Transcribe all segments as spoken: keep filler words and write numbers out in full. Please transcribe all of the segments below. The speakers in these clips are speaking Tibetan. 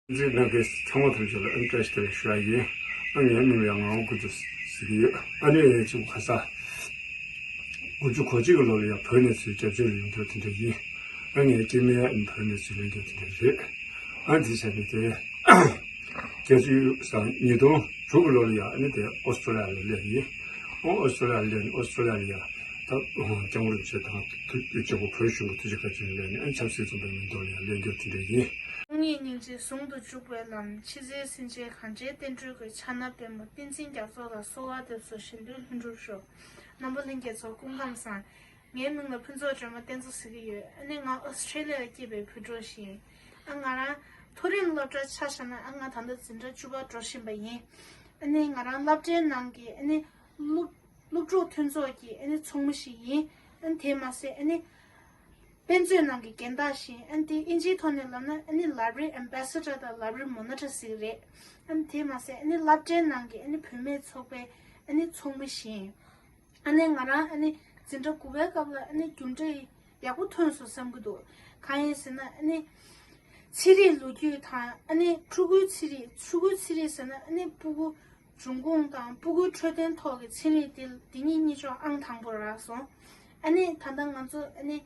འཛིན་གནང་མཁན་ཚང་མ་ཐམས་ཅད་ལ་ཨ་ནི་བཀྲ་ཤིས་བདེ་ལེགས་ཞུ་ཡ་ཡིན། ཨ་ངའི་མིང་ལ་ཡང་ངག་དབང་དགུ་སྟོན་ཟེར་གྱི་ཡོད། ཨ་ནི་ཅིག་ཁ་ས་དགུ་བཅུ་གོ་གཅིག་གི་ལོ་ལ་ཡང་བོད་ནས་ཚུར་སྐྱབས་བཅོལ་ལ་ཡོང་རྒྱུ་དེ་འདྲ་ཡིན། ཨ་ངའི་སྐྱེས་དམན་ཨ་ནི་བོད་ནས་ཚུར་ལེན་རྒྱུ་དེ་འདྲ་རེད། ཨ་དེ་བྱས་ནས་དེ་བརྒྱད་ཅུ་ཉིས་སྟོང་དྲུག་གི་ལོ་ལ་ཡང་ཨ་ནི་དེ་ཨོ་སི་ཀྲོ་ལི་ཡ་ལ་སླེབས་ཡིན། ཨོ་ཨོ་སི་ཀྲོ་ལི་ཡ་ལ་སླེབས་ནས་ཨོ་སི་ཀྲོ་ལི་ཡ་ལ་ཡང་ད་སྐྱབས་མགོན་རིན་པོ་ཆེ་དང་དུས་དུས་གཅིག་པོ་བོད་གཞུང་གི་ཐུགས་རྗེ་བཀའ་དྲིན་ལས་ནས་ཨ་ཆབ་སྲིད་བཙོན་པའི་མི་ཐོག་ལ་ཡང་ལེན་རྒྱུ་དེ་འདྲ་ཡིན། སྟོང་ཉིད་སྙིང་རྗེ་ཟུང་དུ་འཇུག་པའི་ལམ། ཕྱི་གསལ་སེམས་ཅན་གངས་ཅན་བསྟན་འགྲོའི་སྒོ། ཕྱག་ན་པདྨོ་བསྟན་འཛིན་རྒྱ་མཚོ་ལ། གསོལ་བ་འདེབས་སོ་གཞན་དོན་ལྷུན་གྲུབ་ཤོག། རྣམ་པ་ལྷན་རྒྱས་ཚོ་སྐུ་ཁམས་བཟང་། ངའི་མིང་ལ་ཕུན་ཚོགས་སྒྲོལ་མ་བསྟན་འཛིན་ཟེར་གྱི་ཡོད། ཨ་ནི་ང་ཨོ་སི་ཀྲོ་ལི་ཡ་ལ་སྐྱེས་པའི་བོད་ཕྲུག་ཞིག་ཡིན། ཨ་ང་རང་མཐོ་རིམ་སློབ་གྲྭ་ཆ་བཞག་ན་ཨ་ང་ད་ལྟ་འཛིན་གྲྭ་བཅུ་པ་འགྲོ་བཞིན་པ་ཡིན། ཨ་ནི་ང་རང་སློབ་གྲྭའི་ནང་གི་ཨ་ནི་སློབ་སློབ་ཕྲུག་མཐུན་ཚོགས་ཀྱི་ཨ་ནི་ཚོགས་མི་ཞིག་ཡིན། ཨ་ནི་དེ་མ་ཟད་ཨ་ནི་དཔེ་མཛོད་ནང་གི་རྒན་བདག་ཞིག་ཡིན། ཨ་ནི་དེ་ཨིན་ཇིའི་ཐོག་ནས་ལབ་ན་ཨ་ནི་Library Ambassador དང་Library Monitor ཟེར་གྱི་རེད། ཨ་ནི་དེ་མ་ཟད་ཨ་ནི་སློབ་གྲྭའི་ནང་གི་ཨ་ནི་བུད་མེད་ཚོགས་པའི་ཨ་ནི་ཚོགས་མི་ཞིག་ཡིན། ཨ་ནི་ང་རང་ཨ་ནི་འཛིན་གྲྭ་དགུ་པའི་སྐབས་ལ་ཨ་ནི་རྒྱུ་འབྲས་ཡག་པོ་ཐོན་སོང་བསམ་གྱི་འདུག། གང་ཡིན་ཟེར་ན་ཨ་ནི་ཚན་རིག་ལོ་རྒྱུས་དང་ཨ་ནི་ཕྲུ་གུའི་ཚན་རིག། ཕྲུ་གུའི་ཚན་རིག་ཟེར་ན་ཨ་ནི་ཕྲུ་གུ་འབྱུང་ཁུངས་དང་ཕྲུ་གུའི་འཕྲོད་བསྟེན་ཐོག་གི་ཚན་རིག་དེ་འདི་གཉིས་གཉིས་ཆོག་ཨང་དང་པོ་རག་སོང་། ཨ་ནི་ད་ལྟ་ང་ཚོ་ཨ་ནི་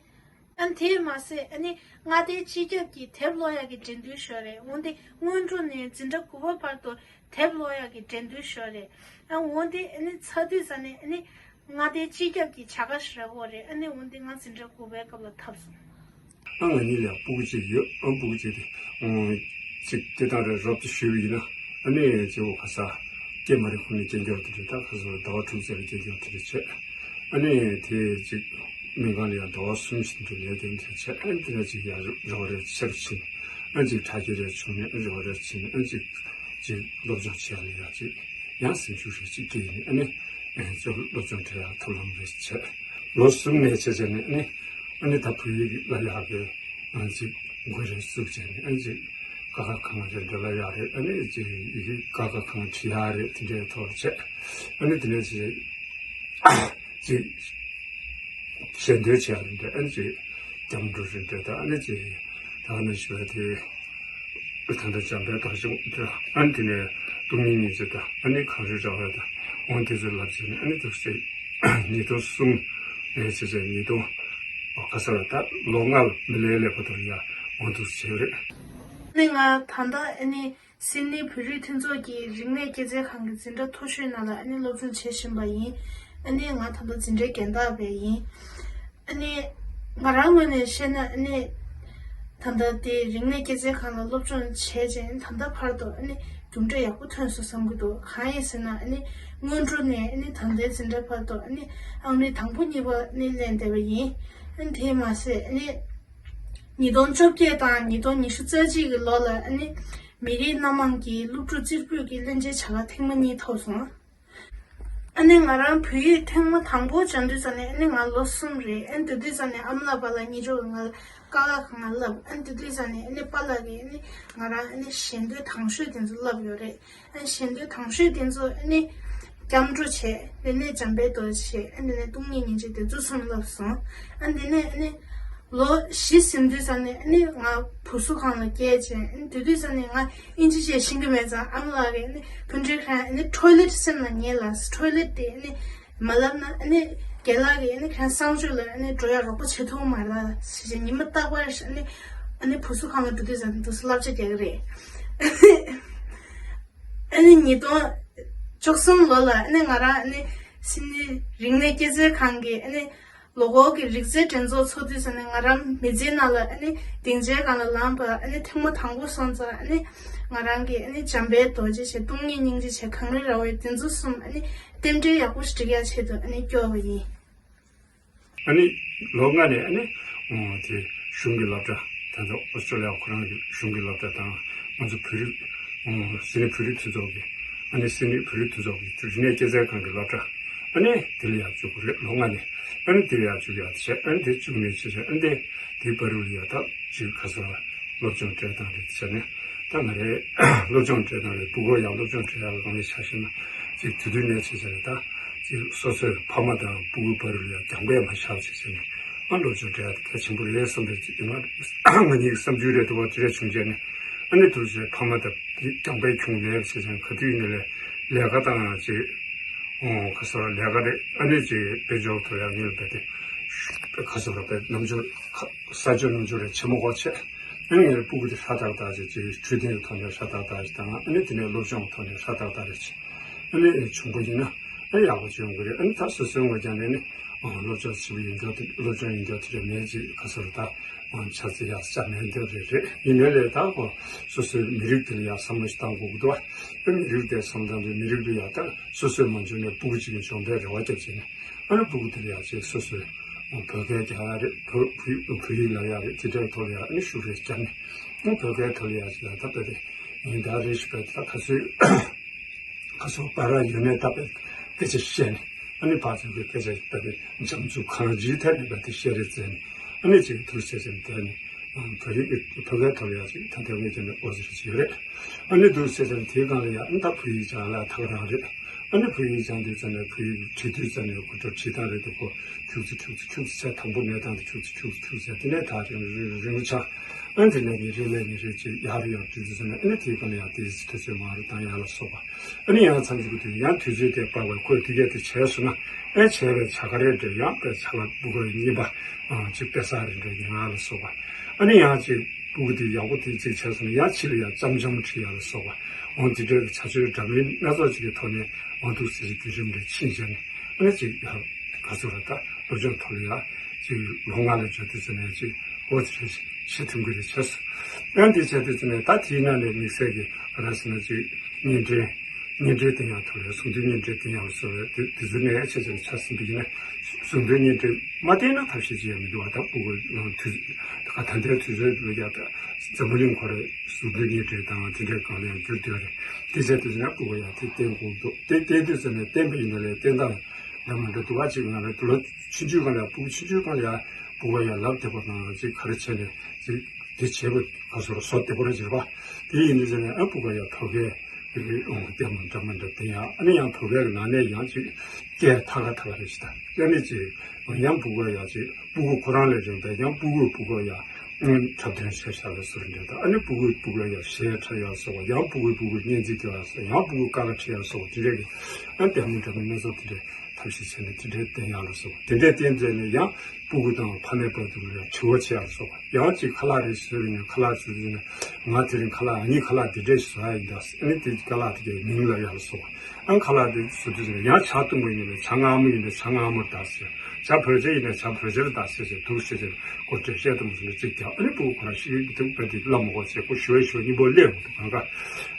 ཨ་ནི་དེས་མ་ཟད་ཨ་ནི་མངའ་སྡེའི་སྤྱི་ཁྱབ་ཀྱི་དེབ་ཀློག་ཡག་གི་འགྲན་བསྡུར་ཞུས་རེད། འོན་ཏེ་སྔོན་འགྲོ་ནས་འཛིན་གྲྭ་དགུ་པ་བར་དུ་དེབ་ཀློག་ཡག་གི་འགྲན་བསྡུར་ཞུས་རེད། ཨ་འོན་ཏེ་ཨ་ནི་ཚར་དུས་ཙ་ནས་ཨ་ནི་མངའ་སྡེའི་སྤྱི་ཁྱབ་ཀྱི་བྱ་དགའ་ཞིག་རག་གི་རེད། ཨ་ནི་འོན་ཏེ་ང་འཛིན་གྲྭ་དགུ་པའི་སྐབས་ལ་ཐོབ་སོང་། ཨ་ང་གཉིས་ལ་ཡང་སྤུ་གུ་གཅིག་ཡོད། ཨ་སྤུ་གུ་གཅིག་དེ་ཨང་ཅིག་སྐྱེ་སྟངས་རེ་རོབ་ཏུ་ཞུས་པ་ཡིན་ན་ཨ་ནི་སྐྱེ་བོ་ཁ་ས་སྐྱེས་མ་རེད། ཁོ་ནི་སྐྱེ་འགྱུར་དེ་འདྲ་ད་ཁ་སོ་ཟླ་བ་དྲུག་ཙམ་ལ་སྐྱེ་འགྱུར་དེ་འདྲ་བྱས། ཨ་ནི་དེ་ཅིག་སྨན་ཁང་ལ་ཡང་ཟླ་བ་གསུམ་བཞིན་དུ་ལས་དོན་དེ་བྱས། ཨ་ནི་དེ་ནས་ཅིག་ཡང་རོ་རེ་ཆེར་ཕྱིན། ཨ་ཅིག་དྲག་སྐྱེད་རེ་བྱུང་ནས་ཨ་རོ་རེ་ཕྱིན། ཨ་ཅིག་ཅིག་སློབ་སྦྱོང་བྱས་ལ་ཡང་ཅིག་ཡང་སེམས་ཤུགས་རེ་ཅིག་སྐྱེས་ནས་ཨ་ནི་ཨ་ཅིག་སློབ་སྦྱོང་བྱེད་ཡག་ཐབས་ལམ་རེ་བྱས། ལོ་གསུམ་ནས་བྱས་བྱས་ནས་ཨ་ནི་ཨ་ནི་ད་བོད་ཡིག་ལ་ཡག་གི་ཨ་ཅིག་འགོ་རེ་བཙུགས་བྱས་ནས་ཨ་ཅིག་ཀ་ཁ་ག་ང་རེ་འབྲི་ལ་ཡག་རེད། ཨ་ནི་ཅིག་ཡི་གེ་ཀ་ཁ་ག་ང་བྲི་ཡག་རེད། དེ་འདྲའི་ཐོག་བྱས། ཨ་ནི་དེ་ནས་ཅིག་ཅིག་ཞལ་འདོན་བྱས་རེད་འདྲ། ཨ་ནི་ཅིག་སྐྱབས་འགྲོ་རེད་འདྲ། ད་ཨ་ནི་ཅིག་ད་ནི་ཞུ་བ་དེ་ད་ལྟ་འཇམ་དཔལ་དར་ཞིང་འདྲ། ཨ་ནི་དེ་ནས་སྟོང་ཉིད་སྙིང་རྗེ་དང་ཨ་ནི་གངས་རི་ར་བ་དང་འོ་དེ་ཚོ་ལབ་བྱས་ནས་ཨ་ནི་འདུག་སེ་ཉིས་སྟོང་གསུམ་ནས་བྱས་བྱས་ཉིས་སྟོང་ཨོ་ཁ་ས་ལ་ད་ལོ་ལྔ་མི་ལས་སླེབས་པ་དང་ཡ་འོ་འདུག་སེ་བྱས་རེད། ཨ་ནི་ང་ད་ལྟ་ཨ་ནི་སིད་ནི་བོད་རིགས་མཐུན་ཚོགས་ཀྱི་རིག་གནས་སྐྱེད་ཚལ་ཁང་གི་འཛིན་གྲྭ་མཐོ་ཤོས་ནང་ལ་ཨ་ནི་སློབ་སྦྱོང་བྱེད་བཞིན་པ་ཡིན། ཨ་ནི་ང་ད་ལྟ་འཛིན་གྲྭའི་རྒན་བདག་བས་ཡིན། ཨ་ནི་ང་རང་ངོས་ནས་བཤད་ན་ཨ་ནི་ད་ལྟ་དེ་རིག་གནས་སྐྱེད་ཚལ་ཁང་ལ་སློབ་སྦྱོང་བྱས་རྗེས་ད་ལྟ་བར་དུ་ཨ་ནི་གྲུབ་འབྲས་ཡག་པོ་ཐོན་སོང་བསམ་གྱི་འདུག། གང་ཡིན་ཟེར་ན་ཨ་ནི་སྔོན་འགྲོ་ནས་ཨ་ནི་ད་ལྟའི་འཛིན་གྲྭ་བར་དུ་ཨ་ནི་ཨང་རིམ་དང་པོ་གཉིས་པ་ཨ་ནི་ལེན་བསྡད་པ་ཡིན། ཨ་ནི་དེས་མ་ཟད་ཨ་ནི་ཉིས་སྟོང་བཅོ་བརྒྱད་དང་ཉིས་སྟོང་ཉི་ཤུ་རྩ་གཅིག་གི་ལོ་ལ་ཨ་ནི་མི་རིགས་སྣ་མང་གི་སློབ་ཕྲུག་རྩེ་ཕུད་ཀྱི་བློན་ཆེན་བྱ་དགའ་ཐེངས་མ་གཉིས་ཐོབ་སོང་། ཨ་ནི་ང་རང་བོད་ཡིག་ཐེངས་མ་དང་པོ་སྦྱང་དུས་ཙ་ནས་ཨ་ནི་ང་ལོ་གསུམ་རེད། ཨ་ནི་དེ་དུས་ཙ་ནས་ཨ་མ་ལགས་པ་ལགས་གཉིས་ཆོག་གི་ང་ལ་ཀ་ཁ་ག་ང་བསླབས། ཨ་ནི་དེ་དུས་ཙ་ནས་ཨ་ནི་པཱ་ལགས་ཀྱིས་ཨ་ནི་ང་རང་ཨ་ནི་ཞལ་འདོན་དང་ཤོས་དེ་ཚོ་བསླབས་ཡོད་རེད། ཨ་ནི་ཞལ་འདོན་དང་ཤོས་དེ་ཚོ་ཨ་ནི་སྐྱབས་འགྲོ་བྱས། དེ་ནས་འཇམ་དཔལ་རྡོ་རྗེ་བྱས། ཨ་ནི་དེ་ནས་སྟོང་ཉིད་སྙིང་རྗེ་དེ་ཚོ་གསུམ་བསླབས་སོང་། ཨ་ནི་དེ་ནས་ཨ་ནི་ལོ་བཞི་ཟིན་དུས་ཙ་ནས་ཨ་ནི་ང་བུ་གསོ་ཁང་ལ་བསྐྱལ་བྱས། ཨ་ནི་དེ་དུས་ཙ་ནས་ང་ཨིན་ཇི་བཤད་ཤེས་ཀྱི་མེད་ཙང་ཨ་མ་ལགས་ཀྱིས་ཨ་ནི་ཕུ་འདྲེ་ཁང་ཨ་ནི་ཊོའི་ལེཊ་སེམས་ལ་ངེས་ལ་ཊོའི་ལེཊ་དེ་ཨ་ནི་མ་ལབ་ན་ཨ་ནི་རྒན་ལགས་ཀྱིས་ཨ་ནི་ཁང་གསང་སྤྱོད་ལ་ཨ་ནི་འགྲོ་ཡག་རོགས་པ་བྱེད་ཐུབ་མ་རེད་ཟེར་བྱས་ཉི་མ་རྟག་པར་ཨ་ནི་ཨ་ནི་བུ་གསོ་ཁང་ལ་འགྲོ་དུས་ཙ་ནས་དུ་སུ་བསླབ་བྱ་རྒྱག་གི་རེད། ཨ་ནི་ཉིས་སྟོང་བཅུ་གསུམ་ལོ་ལ་ཨ་ནི་ང་རང་ཨ་ནི་སིད་ནི་རིག་གནས་སྐྱེད་ཚལ་ཁང་གི་ཨ་ནི་ལོ་འཁོར་གྱི་རིག་རྩལ་འགྲན་ཚོགས་ཚོགས་དུས་ཙ་ནས་ང་རང་མི་ཚེའི་ནང་ལ་ཨ་ནི་སྡིངས་ཆའི་སྒང་ལ་ལངས་པ་ཨ་ནི་ཐེངས་མ་དང་པོ་སོང་ཙང་ཨ་ནི་ང་རང་གིས་ཨ་ནི་འཇམ་དཔལ་རྡོ་རྗེ་བྱས། སྟོང་ཉིད་སྙིང་རྗེ་བྱས། གངས་རི་ར་བ་བྱས། དེ་ཚོ་གསུམ་ཨ་ནི་རྟེན་འབྲེལ་ཡག་པོ་ཞིག་སྒྲིག་ཡག་ཆེད་དུ་ཨ་ནི་སྐྱོར་བ་ཡིན། ཨ་ནི་ལོ་ལྔ་ནས་ཨ་ནི་ཨོ་དེ་གཞུང་གི་སློབ་གྲྭ་ད་ལྟ་ཨོ་སི་ཀྲོ་ལི་ཡ་ཁོ་རང་གི་གཞུང་གི་སློབ་གྲྭ་དང་ང་ཚོ་བོད་རིགས་ཨོ་སིད་ནི་བོད་རིགས་མཐུན་ཚོགས་ཀྱི་ཨ་ནི་སིད་ནི་བོད་རིགས་མཐུན་ཚོགས་ཀྱི་རིག་གནས་སྐྱེད་ཚལ་ཁང་གི་སློབ་གྲྭ་ཨ་ནི་དེ་ལ་ཡར་བཅུག་གི་རེད། ལོ་ལྔ་ནས་ཨ་ནི་དེ་ལ་ཡར་བཅུག་ཡག་བྱས། ཨ་ནི་དེ་བཅུག་ནས་བྱས་བྱས་ཨ་ནི་དེ་དེའི་བར་དུ་ལ་ཡར་ད་ཅིག་ཁ་སང་སློབ་སྦྱོང་སྤྲད་སྟངས་རེད་བྱས་ནས་ད་ང་རའི་སློབ་སྦྱོང་སྤྲད་སྟངས་རེད། སྤུ་གུ་ཡང་སློབ་སྦྱོང་སྤྲད་ཡག་ལ་གང་ལས་ཆ་བཞག་ན་ཅིག་དེ་དུས་ནས་བྱས་བྱས་ནས་ད་ཅིག་སོ་སོའི་ཕ་མ་དང་སྤུ་གུ་བར་དུ་ལ་ཡར་རྒྱང་ཕན་མ་ཆགས་བྱས་བྱས་ནས་ཨ་སློབ་སྦྱོང་སྤྲད་ཡག་གལ་ཆེན་པོ་རེད་བསམ་པའི་ཅིག་ང་ང་གཉིས་ཀྱི་བསམ་ཚུལ་རེད་འདུག་བ། དེ་འདྲ་བྱུང་བྱས་ནས་ ཨ་ནི་དུས་ཚོད་ཕ་མ་དང་རྒྱང་འཕེན་ཁྱོན་མེད་ཟེར་ཙང་ག་དུས་ཡིན་ནའི་ལས་ཀ་བཏང་ཡང་ཅིག་ཨོ་ཁ་སོ་ལས་ཀ་རེད། ཨ་ནི་ཅིག་དཔལ་འབྱོར་ཐོག་ཡང་ངེས་ལ་བས་ཏེ་ཁ་སོ་ལ་བས་རྣམ་འགྱུར་ས་ཆ་རྣམ་འགྱུར་རེ་ཆེ་མོ་གོ་ཆེ། ཨ་ནི་ངས་སྤུ་གུ་དེ་ཧྲ་ཏག་ཏག་ཅིག་ཅིག་འཕྲོད་བསྟེན་གྱི་ཐོག་ནས་ཧྲ་ཏག་ཏག་ཅིག་དང་། ཨ་ནི་དེ་ནས་སློབ་སྦྱོང་གི་ཐོག་ནས་ཧྲ་ཏག་ཏག་རེ་ཆེ། ཨ་ནི་ཆུང་པོ་ཡིན་ན་ཨ་ནི་ཡག་པོ་བྱུང་གི་རེད། ཨ་ནི་ད་སོ་སོའི་ངོས་ཀྱང་ནས་ནི་སློབ་སྦྱོང་བྱེད་པ་ཡིན་མཁན་དེ་སློབ་སྦྱོང་ཡིན་མཁན་དེ་རེད་མེད་ཅིག་ཁ་སོ་ལ་ད། ཆ་ཚང་ཡག་ཆ་མེད་འདོད་རེད་རེད། ཡིན་ནའི་ལས་ད་ཁོ་སོ་སོའི་མི་རིགས་དེ་ལ་ཡག་བསམ་བློ་ཞིག་བཏང་དགོས་ཀྱི་འདུག་བ། མི་རིགས་དེ་བསམ་བཏང་དུས་མི་རིགས་དེ་ཡག་ད་སོ་སོའི་མ་འཇོན་ནས་སྤུ་གུ་གཅིག་གི་འཇོན་པའི་རེ་བ་བརྒྱབ་བྱས་ནས། ཨ་ནི་སྤུ་གུ་དེ་ལ་ཡག་ཅིག་སོ་སོའི་བོད་སྐད་རྒྱག་ཡག་རེད། བོད་བོད་བོད་ཡིག་ལབ་ཡག་རེད། དེ་འདྲའི་ཐོག་ལ་ཡག་ཨ་ནི་ཤུགས་རེ་བརྒྱབ་ནས། ཨ་ནི་བོད་སྐད་ཐོག་ལ་ཡག་ཅིག་ལ་ད་བོད་དེ་ཡིན་ད་རེ་ཞིག་བོད་དེ་ད་ག་ཚོད། ཁ་སོ་པ་ར་ཡོད་ནས་ད་བས་སྐད་ཆ་བཤད་ནས། ཨ་ནི་ཕར་ཚུར་གྱི་སྐད་ཆ་ད་བས་འཇམ་རྩུབ་གང་ཅིའི་ཐད་ནས་བས་དེ་བཤད་རེས་བཙལ་ནས། ཨ་ནི་ཅིག་ཐུགས་ཆེ་ཆེན་དེ་ནི་བོད་རིགས་ཀྱི་བོད་སྐད་ཐོག་ལ་ཡག་ཅིག་ད་ལྟའི་ངོས་ཀྱི་ནས་ཨོ་ཟེར་གྱི་ཡོད་རེད། ཨ་ནི་འདུག་ཟེར་ཙང་དེའི་སྒང་ལ་ཡག་ཨ་ནི་ད་བོད་ཡིག་སྦྱང་ལ་ཐག་རང་རེད། ཨ་ནི་བོད་ཡིག་སྦྱང་དུས་ཙམ་ནས་བོད་ཡིག་བྲིས་དུས་ཙམ་ནས་གོ་སྒྲ་བྲིས་སྟངས་རེད་འདུག་གོ། ཁྱུག་ཙམ་ཁྱུག་ཙམ་ཁྱུག་ཙམ་བྱས། དང་པོ་གནས་སྟངས་དེ་ཁྱུག་ཙམ་ཁྱུག་ཙམ་ཁྱུག་ཙམ་བྱས། དེ་ནས་ད་རིང་རིང་རིང་རུ་ཆགས། ཨ་ནི་དེ་ནས་ཉིན་རེ་ལས་ཉིན་རེ་ཅིག་ཡག་རུ་ཡག་རུ་འགྲོ་དུས་ཙམ་ནས། ཨ་ནི་དེའི་སྒང་ལ་ཡག་དེ་ཚོ་ཐུགས་ཚོད་མང་རུ་བཏང་ཡག་ལ་སོགས་པ། ཨ་ནི་ཡང་མཚམས་ཅིག་གི་དུས་ཡང་དུས་ཚོད་དེ་སྤར་བའི་ཁོས་དུས་ཚོད་དེ་བྱས་སོང་ན། ཨ་བྱས་པའི་བྱ་དགའ་རེ་འདྲ་ཡང་དཔེ་ཆ་ལ་སྤུ་གུ་གཉིས་པ་ཨ་ཅིག་དཔེ་ས་རེ་འདྲ་ཡིན་ང་ལ་སོགས་པ། ཨ་ནི་ཡང་ཅིག་སྤུ་གུ་དེ་ཡག་པོ་དེ་ཅིག་བྱས་སོང་ན་ཡང་ཕྱི་ལ་ཡང་ཙམ་འཇམ་ཁྲིད་ཡག་ལ་སོགས་པ། འོང་དེ་འདྲའི་བྱ་སྤྱོད་འདྲ་མིན་སྣ་ཚོགས་ཅིག་གི་ཐོག་ནས་འོང་འདུག་ཟེར་གྱི་བརྒྱུད་རིམ་རེ་ཕྱིན་བྱས་ནས། ཨ་ནི་ཅིག་ཡང་ག་ཚོད་ར་ད་སློབ་སྦྱོང་ཐོག་ལ་ཡང་ཅིག་ལོ་ལྔ་ལ་འབྱོར་དུས་ཙམ་ནས་ཅིག་འོ་དེ་རེད་ཅིག་བྱེད་ཐུབ་ཀྱི་རེད་བྱས་སོང་། ཡང་འདི་བྱས་དུས་ཙམ་ནས་ད་དེའི་ནང་ནས་དམིགས་བསལ་གྱི་ར་ཟེར་ན་ཅིག་བརྙན་འཕྲིན། བརྙན་འཕྲིན་བསྟན་ཡག་ཐོག་ལ་ཡང་གཟུངས་བསྟོད་བརྙན་འཕྲིན་བསྟན་ཡག་ལ་སོགས་པའི་དེ་དེ་ཚོ་ནས་ཆ་ཆེན་ཆ་ཟིན་པ་ཡིན་ན། གཟུངས་བསྟོད་བརྙན་འཕྲིན་མ་བསྟན་ན་ཐབས་ཤེས་ཅི་ཡང་མི་འདུག་བ། ད་སྤུ་གུ་དུས་ད་ག་ད་ལྟའི་དུས་ཚོད་ལ་ཡང་ད་འཛམ་བུ་གླིང་ཁོ་རའི་གཟུངས་བསྟོད་བརྙན་འཕྲིན་དང་དེ་འདྲའི་སྒང་ལ་ཡང་འགྱུར་བསྡད་རེད། དེ་བྱས་དུས་ན་སྤུ་གུ་ཡང་དེ་བསྟན་དགོས་འདུག་དེ་བསྟན་དུས་ཙམ་ནས་བསྟན་པ་ཡིན་ན་ལས་བསྟན་སྟངས་འདྲ་མི་འདྲ་འདུག་བ། ཅིག་ང་ལ་ལོ་ཆུང་ཆུང་སྒང་ལ་ཡང་སྤུ་གུ་ཆུང་ཆུང་སྒང་ལ་ཡང་སྤུ་གུ་ཡང་ལབ་བདེ་པོ་དང་ཅིག་ག་རེ་བྱས་ནས་ཅིག་དེ་བྱེད་པ་ག་ཚོད་ར་བཟོ་བདེ་པོ་ར་བྱེད་པ། དེ་ཡིན་དུས་ཙམ་ནས་ཨ་སྤུ་གུ་ཡང་བོད་སྐད་ལྟད་མོ་འདྲ་མི་འདྲ་བསྟན་ཡག་ཨ་ནི་ཡང་བོད་སྐད་ཀྱི་ནང་ནས་ཡང་ཅིག་སྐད་ཐ་ག་ཐ་ག་རེ་ཞིག་དང་། ཨ་ནི་ཅིག་ཡང་སྤུ་གུ་ཡང་ཅིག་སྤུ་གུ་ཁོ་རང་ལས་རིང་བས་ཡང་སྤུ་གུས་སྤུ་གུ་ཡང་འཁྲབ་སྟོན་བྱས་བཞག་པའི་བཟོ་འདྲ་དང་། ཨ་ནི་སྤུ་གུས་སྤུ་གུ་ཡང་གཞས་འཁྲབ་ཡག་སོགས། ཡང་སྤུ་གུས་སྤུ་གུར་སྙན་ཚིག་སྐྱོར་ཡག་སོགས། ཡང་སྤུ་གུས་ཀ་ཁ་ཁྲིད་ཡག་སོགས། དེ་འདྲའི་གི་ཡང་ལྟད་མོ་འདྲ་མིན་སྣ་ཚོགས་དེ་འདྲའི་ཐབས་ཤེས་བྱས་ནས་དེ་འདྲའི་བསྟན་ཡག་ལ་སོགས། དེ་འདྲའི་བསྟན་མཛད་ནས་ཡང་སྤུ་གུ་དང་ཕ་མའི་བར་དུ་ལ་ཡང་དྲི་བ་བྱེད་ཡག་ལ་སོགས། ཡང་ཅིག་ཁ་ལག་རེ་བཟོས་ནས་ཁ་ལག་བཟོས་ནས་ང་དེ་རིང་ཁ་ལག་ཨ་ནི་ཁ་ལག་འདི་འདྲས་ཤིག་བཟོ་ཡ་ཡིན་ད། ཨ་ནི་དེ་ཁ་ལག་དེ་གའི་མིང་ལབ་ཡག་ལ་སོགས། ཨ་ཁ་ལག་དེ་བཟོ་དུས་ཙམ་ནས་ཡང་ཇ་མཐུག་མོ་ཡིན་ནའི་ཇ་མངར་མོ་ཡིན་ནའི་ཇ་མངར་མོར་བཏགས་ཟེར། ཇ་བོད་ཇ་ཡིན་ནའི་ཇ་བོད་ཇར་བཏགས་ཟེར་ཟེར་འདུག་ཟེར་ཟེར་ཁོ་འགྲེལ་བཤད་དུ་མ་སོང་ནས་ཅིག་ཀྱང་ཨ་ནི་སྤུ་གུ་ཁོ་རང་ཤི་གི་ཐུག་པ་དེ་ལབ་མ་གོ་ཟེར། ཁོ་ཞུ་བའི་ཞུ་བ་སྙིང་པོ་སླེབས་མི་འདུག་གང་ག་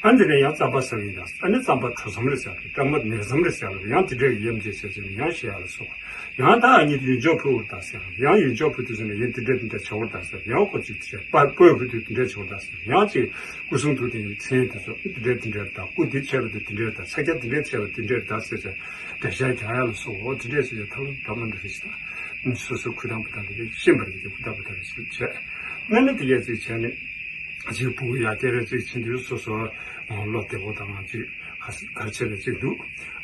ཨ་འདི་ནས་ཡང་རྩམ་པ་ཟ་གི་ཡིན་ད། ཨ་ནི་རྩམ་པ་གྲོ་ཟམ་རེད་ཟེར་གི། སྐྲ་མ་ནས་ཟམ་རེད་ཟེར་གི། ཡང་དེ་འདྲའི་ཡ་མཚན་བྱས་བྱས་ནས་ཡང་བཤད་ཡག་ལ་སོགས། ཡང་ད་ཨ་ནི་ཡུལ་ལྗོངས་ཕུ་བོར་བཏགས་ཟེར། ཡང་ཡུལ་ལྗོངས་ཕུ་དུས་ཟེར་ནས་ཡིན་དེ་འདྲ་དེ་འདྲ་བྱ་བོར་བཏགས་ཟེར། ཡང་ཁོ་ཅིག་དེ་བྱས་པ་སྤོས་ཕུ་དུས་དེ་འདྲ་བྱ་བོར་བཏགས་ཟེར། ཡང་ཅིག་སྐུ་གསུང་ཐུགས་རྟེན་གྱི་མཚན་དེ་ཚོ་དེ་འདྲ་དེ་འདྲ་བཏགས། སྐུ་འདི་ཆེ་བ་དེ་དེ་འདྲ་བཏགས། ཕྱག་རྒྱ་དེ་འདྲ་ཆེ་བ་དེ་འདྲ་བཏགས་ཟེར་ཟེར་འགྲེལ་བཤད་རྒྱག་ཡག་ལ་སོགས། འོ་དེ་འདྲས་ཟེར་ཡག་ཐབས་ལམ་འདྲ་མི་འདྲ་རེ་ཞིག་དང་། སོ་སོ་ཁུ་དང་བུ་དང་དེ་འདྲ་ཤེས་པ་རེད། དེ་ཁུ་དང་བུ་དང་རེ་ཞིག་བྱས། ཨ་ནི་དེ་གས་ཅིག་བྱས་ནས། གཅིག་སྤུ་གུ་ཡར་སྐྱེད་རེ་གཅིག་ཕྱིན་དུས་སོ་སོ་བློ་བདེ་པོ་དང་གཅིག་ག་ག་རེ་བྱས་ནས་གཅིག་འདུག་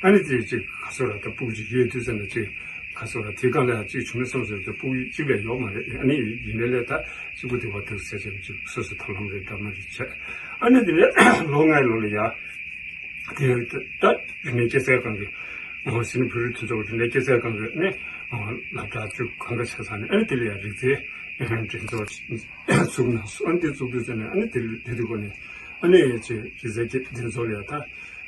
ཨ་ནི་དེ་གཅིག་ག་ཚོད་ར་ད་སྤུ་གུ་གཅིག་ཡོད་དུས་ཙམ་ནས་གཅིག་ག་ཚོད་ར་དེ་གང་ལ་ཡང་གཅིག་བྱུང་མི་སོང་ཟེར་དུས་སྤུ་གུ་གཅིག་ལས་ཡོད་མ་རེད། ཨ་ནི་ཡིན་ནའི་ལས་ད་གཅིག་པུ་དེ་བ་དུ་ཟེར་བྱས་ནས་གཅིག་སོ་སོ་ཐབས་ལམ་རེ་འདྲ་མ་རེ་བྱས། ཨ་ནི་དེ་ནས་ལོ་ལྔའི་ལོ་ལ་ཡ། དེ་ད་རིག་གནས་སྐྱེད་ཚལ་ཁང་གི་ཨོ་ཟིན་བོད་རིགས་མཐུན་ཚོགས་རིག་གནས་སྐྱེད་ཚལ་ཁང་གི་ནས་ཨོ་སློབ་གྲྭ་བཅུ་གང་ག་ཆ་ཚང་ནས། ཨ་ནི་དེ་ལ་ཡང་རིག་རྩལ་འགྲན་ཚོགས་བཙུགས་གནང་སོང་། ཨ་ནི་དེ་བཙུགས་དུས་ཙམ་ནས་ཨ་ནི་དེ་དེ་དུས་གོ་ནས་ཨ་ནི་ཅིག་རིག་རྩལ་སྐྱེད་འགྲན་ཚོགས་ལ་ཡང་ད་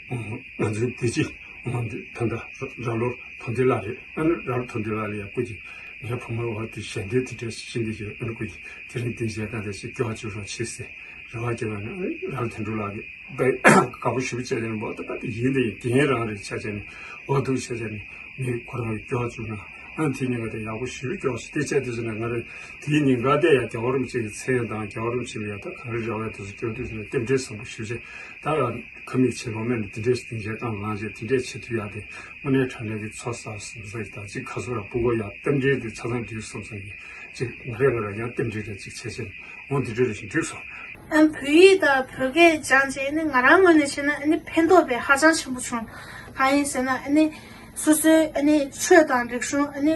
ང་ཚོའི་བདེ་སྐྱིད་ད་ལྟ་ར་ལོ་མཐོང་ལྡན་ལགས་རེད། ཨ་ནི་ར་ལོ་མཐོང་ལྡན་ལགས་ལ་ཡང་སྐུ་མཁྱེན་ངའི་བུ་མོའི་འོག་ཏུ་ཞལ་འདེབས་དེ་འདྲ་ཞིག་ཤིང་གི་ཞིག་ཨ་ནི་སྐུ་མཁྱེན་དེ་རིང་དེ་བྱས་གང་དེ་ཞིག་སྐྱོ་བ་བཅུག་རོགས་བྱེད་ཟེར་རེ་བ་བརྒྱབ་པ་ནི། ཨ་ནི་ར་ལོ་དོན་གྲུབ་ལགས་ཀྱིས། དཔེ་དགའ་པོ་ཞེ་པོ་བྱས་ནས་འོ་ད་ད་དེ་ཡིན་དེ་ཡིན་དེ་ཡིན་རང་རེད་ཆ་བྱས་ནས་འོ་འདུག་བྱས་བྱས་ནས་མི་ཁོ་རང་གི་སྐྱོ་བ་བཅུག་ན། ཨ་ནི་དེ་ཉིན་ག་དེ་ཡག་པོ་ཞེ་པོ་སྐྱོ་སོང་། དེ་བྱས་དུས་ཙམ་ནས་ང་རེ་དེའི་ཉིན་ག་དེ་ཡང་རྒྱལ་བ་རིན་པོ་ཆེ་གི་མཚན་དང་རྒྱལ་བ་རིན་པོ་ཆེ་ལ་ཡང་ད་ག་རེ་རེ་བ་ཡོད་དུས་སུ་སྐྱོ་དུས་ཙམ་ནས་རྟེན་འབྲེལ་བཟང་པོ་ཞེ་པོ་བྱས། ད་ཡང་ཁ་མིག་ཕྱེ་ལོག་མེད་ནས་དེ་འདྲའི་སྟེང་བྱས་གཏམ་ལངས་བྱས་དེ་འདྲའི་བྱེད་ཐུབ་ཡག་དེ་དངོས་གནས་དྲང་གནས་ཀྱི་ཚོགས་བསགས་སོང་ཟེར། ད་ཅིག་ཁ་སོ་ར་སྤུ་གུ་ཡག་རྟེན་འབྲེལ་དེ་ཆ་ཚང་འགྲིག་སོང་ཙང་གི་ཅིག་ང་རེ་ང་རེ་ཡང་རྟེན་འབྲེལ་རེ་ཅིག་བྱས་བྱས་ནས། འོ་འདི་འདྲ་རེ་ཞིག་འགྲིག་སོང་། ཨ་བོད་ཡིག་དང་བོད་སྐད་སྦྱངས་རྗེས་ནི་ང་རང་ངོས་ནས་བྱས་ན་ཨ་ནི་ཕན་ཐོགས་དཔེ་ཧ་ཅང་ཆེན་པོ་བྱུང་། གང་ཡིན་ཟེར་ན་ཨ་ནི་སོ་སོའི་ཨ་ནི་ཆོས་དང་རིག་གཞུང་ཨ་ནི་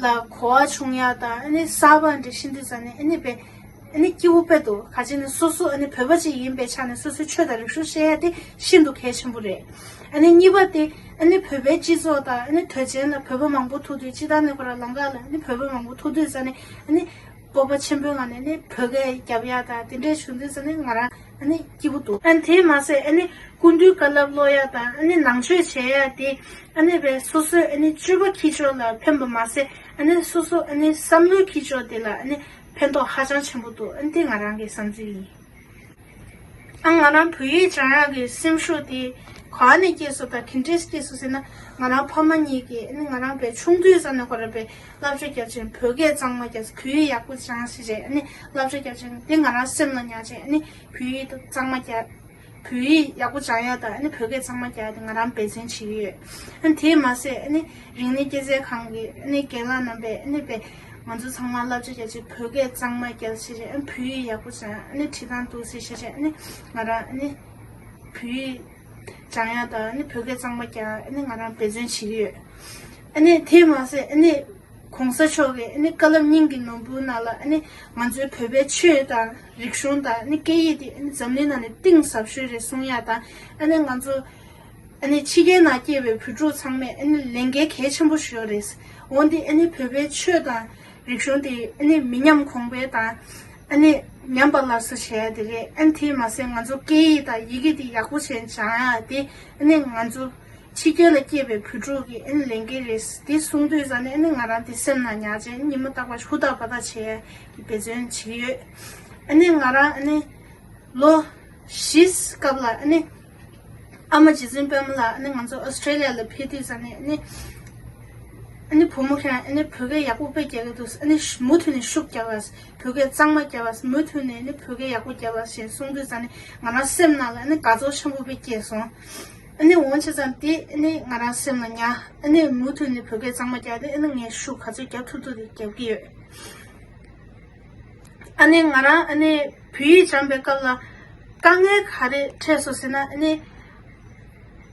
ལ་གོ་བ་བྱུང་ཡག་དང་། ཨ་ནི་གསར་པ་འདྲ་ཤེས་དུས་ཙམ་ནས་ཨ་ནི་དཔེ་ ཨ་ནི་སྐྱིད་པོ་དཔེ་འདུག་ག་ཅི་ནི་སོ་སོ་ཨ་ནི་བོད་པ་ཅིག་ཡིན་པའི་ཆ་ནས་སོ་སོའི་ཆོས་དང་རིག་གཞུང་ཤེས་ཡ་དེ་ཤིན་ཏུ་གལ་ཆེན་པོ་རེད། ཨ་ནི་གཉིས་པ་དེ་ཨ་ནི་བོད་པའི་སྤྱི་ཚོགས་དང་ཨ་ནི་དོལ་རྒྱལ་ལ་བོད་པ་མང་པོ་ཐུག་དུས་སྤྱི་བཏང་ནས་ཁོ་རང་ལམ་ཁ་ལ་ཨ་ནི་བོད་པ་མང་པོ་ཐུག་དུས་ཙ་ནས་ཨ་ནི་སྤོབས་པ་ཆེན་པོའི་ངང་ནས་ཨ་ནི་བོད་སྐད་རྒྱབ་ཡ་དང་དེ་འདྲས་བྱུང་དུས་ཙ་ནས་ང་རང་ཨ་ནི་སྐྱིད་པོ་འདུག་ཨ་ནི་དེས་མ་ཟད་ཨ་ནི་སྐུ་མདུན་བཀའ་སློབ་ཀློག་ཡ་དང་ཨ་ནི་ནང་ཆོས་བྱེད་ཡ་དེ་ཨ་ནི་བས་སོ་སོའི་ཨ་ནི་སྤྱོད་པ་འཁྱེར་ཕྱོགས་ལ་ཕན་པ་མ་ཟད་ཨ་ནི་སོ་སོ་ཨ་ནི་བསམ་བློའི་འཁྱེར་ཕྱོགས་དེ་ལ་ཨ་ནི་ཕན་ཐོགས་ཧ་ཅང་ཆེན་པོ་འདུག་ཨ་ནི་དེ་ང་རང་གི་བསམ་ཚུལ་ཡིན། ཨ་ང་རང་བོད་ཡིག་སྦྱང་ཡག་གི་སེམས་ཤུགས་དེ་ག་ནས་སྐྱེས་སོང་དང་ག་འདྲས་སྐྱེས་སོང་ཟེར་ན། ང་རང་ཕ་མ་གཉིས་ཀྱིས་ཨ་ནི་ང་རང་བས་ཆུང་དུས་ཙམ་ནས་ཁོ་རང་བས་བསླབ་བྱ་རྒྱབ་ཅིང་བོད་སྐད་གཙང་མ་རྒྱབ། བོད་ཡིག་ཡག་པོ་སྦྱང་ཟེར་བྱས་ཨ་ནི་བསླབ་བྱ་རྒྱབ་ཅིང་དེ་ང་རང་སེམས་ལ་ཉར་བྱས་ཨ་ནི་བོད་ཡིག་གཙང་མ་རྒྱབ། བོད་ཡིག་ཡག་པོ་སྦྱང་ཡག་དང་ཨ་ནི་བོད་སྐད་གཙང་མ་རྒྱག་ཡག་དེ་ང་རང་འབད་བརྩོན་བྱེད་ཀྱི་ཡོད། ཨ་ནི་དེས་མ་ཟད་ཨ་ནི་རིག་གནས་སྐྱེད་ཚལ་ཁང་གི་ཨ་ནི་རྒན་ལགས་རྣམ་པས་ཨ་ནི་བས་ང་ཚོ་ཚང་མ་བསླབ་བྱ་རྒྱག་ཅིང་བོད་སྐད་གཙང་མ་རྒྱབ་ཟེར་བྱས་ཨ་ནི་བོད་ཡིག་ཡག་པོ་སྦྱང་ཨ་ནི་བྲིས་སྟངས་འདུག་ཟེར་བྱས་བྱས་ཨ་ནི་ང་རང་ཨ་ནི་བོད་ཡིག་སྦྱང་ཡག་དང་ཨ་ནི་བོད་སྐད་གཙང་མ་རྒྱག་ཨ་ནི་ང་རང་འབད་བརྩོན་བྱེད་ཀྱི་ཡོད། ཨ་ནི་དེས་མ་ཟད་ཨ་ནི་གོང་ས་མཆོག་གིས་ཨ་ནི་བཀའ་སློབ་སྙིང་གི་ནོར་བུ་ནང་ལ་ཨ་ནི་ང་ཚོའི་བོད་པའི་ཆོས་དང་རིག་གཞུང་དང་ཨ་ནི་སྐད་ཡིག་དེ་ཨ་ནི་འཛམ་གླིང་ནང་ནས་གཏིང་ཟབ་ཤོས་རེད་གསུང་ཡག་དང་ཨ་ནི་ང་ཚོ་ཨ་ནི་ཕྱི་རྒྱལ་ནང་སྐྱེས་པའི་བོད་ཕྲུག་ཚང་མས་ཨ་ནི་ལས་འགན་གལ་ཆེན་པོ་ཞིག་ཡོད་རེད། འོན་ཏེ་ཨ་ནི་བོད་པའི་ཆོས་དང་རིག་གཞུང་དེ་ཨ་ནི་མི་ཉམས་གོང་འཕེལ་དང་ཨ་ནི་ཉམས་པ་སླར་གསོ་བྱེད་ཡག་དེ་རེད། ཨ་ནི་དེས་མ་ཟད་ང་ཚོ་སྐད་ཡིག་དང་ཡི་གེ་དེ་ཡག་པོ་བྱས་སྦྱང་ཡག་དེ་ཨ་ནི་ང་ཚོ་ཕྱི་རྒྱལ་ལ་སྐྱེས་པའི་བོད་ཕྲུག་གི་ཨ་ནི་ལས་འགན་རེད། དེ་གསུང་དུས་ཙ་ནས་ཨ་ནི་ང་རང་དེ་སེམས་ནང་ཉར་བྱས་ཉི་མ་རྟག་པར་ཧུར་ཐག་འབད་ཐག་བྱེད་ཡག་གི་འབད་བརྩོན་བྱེད་ཀྱི་ཡོད། ཨ་ནི་ང་རང་ཨ་ནི་ལོ་བཞིའི་སྐབས་ལ་ཨ་ནི་ཨ་མ་རྗེ་བཙུན་པད་མ་ལགས་ཨ་ནི་ང་ཚོ་ཨོ་སི་ཀྲེ་ལི་ཡ་ལ་ཕེབས་དུས་ཙ་ནས་ཨ་ནི་ཨ་ནི་བུ་མོ་ཁྱེད་རང་ཨ་ནི་བོད་སྐད་ཡག་པོ་དཔེ་རྒྱག་གི་འདུག་ཨ་ནི་མུ་མཐུད་ནས་ཤུགས་རྒྱག་པ། བོད་སྐད་གཙང་མ་རྒྱབ་པ། མུ་མཐུད་ནས་ནི་བོད་སྐད་ཡག་པོ་རྒྱབ་པ་ཞེས་གསུངས་དུས་ཙང་ནས་ང་རང་སེམས་ནང་ལ་ནི་དགའ་ཚོར་ཆེན་པོ་དཔེ་སྐྱེས་སོང་། ཨ་ནི་འོང་བྱས་ཙང་དེ་ནི་ང་རང་སེམས་ལ་ཉར། ཨ་ནི་མུ་མཐུད་ནས་བོད་སྐད་གཙང་མ་རྒྱག་དེ་ཨ་ནི་ངས་ཤུགས་ག་ཚོད་རྒྱབ་ཐུབ་ཐུབ་དེ་རྒྱབ་ཀྱི་ཡོད། ཨ་ནི་ང་རང་ཨ་ནི་བོད་ཡིག་སྦྱངས་པའི་སྐབས་ལ་དཀའ་ངལ་ག་རེ་འཕྲད་སོང་ཟེར་ན། ཨ་ནི་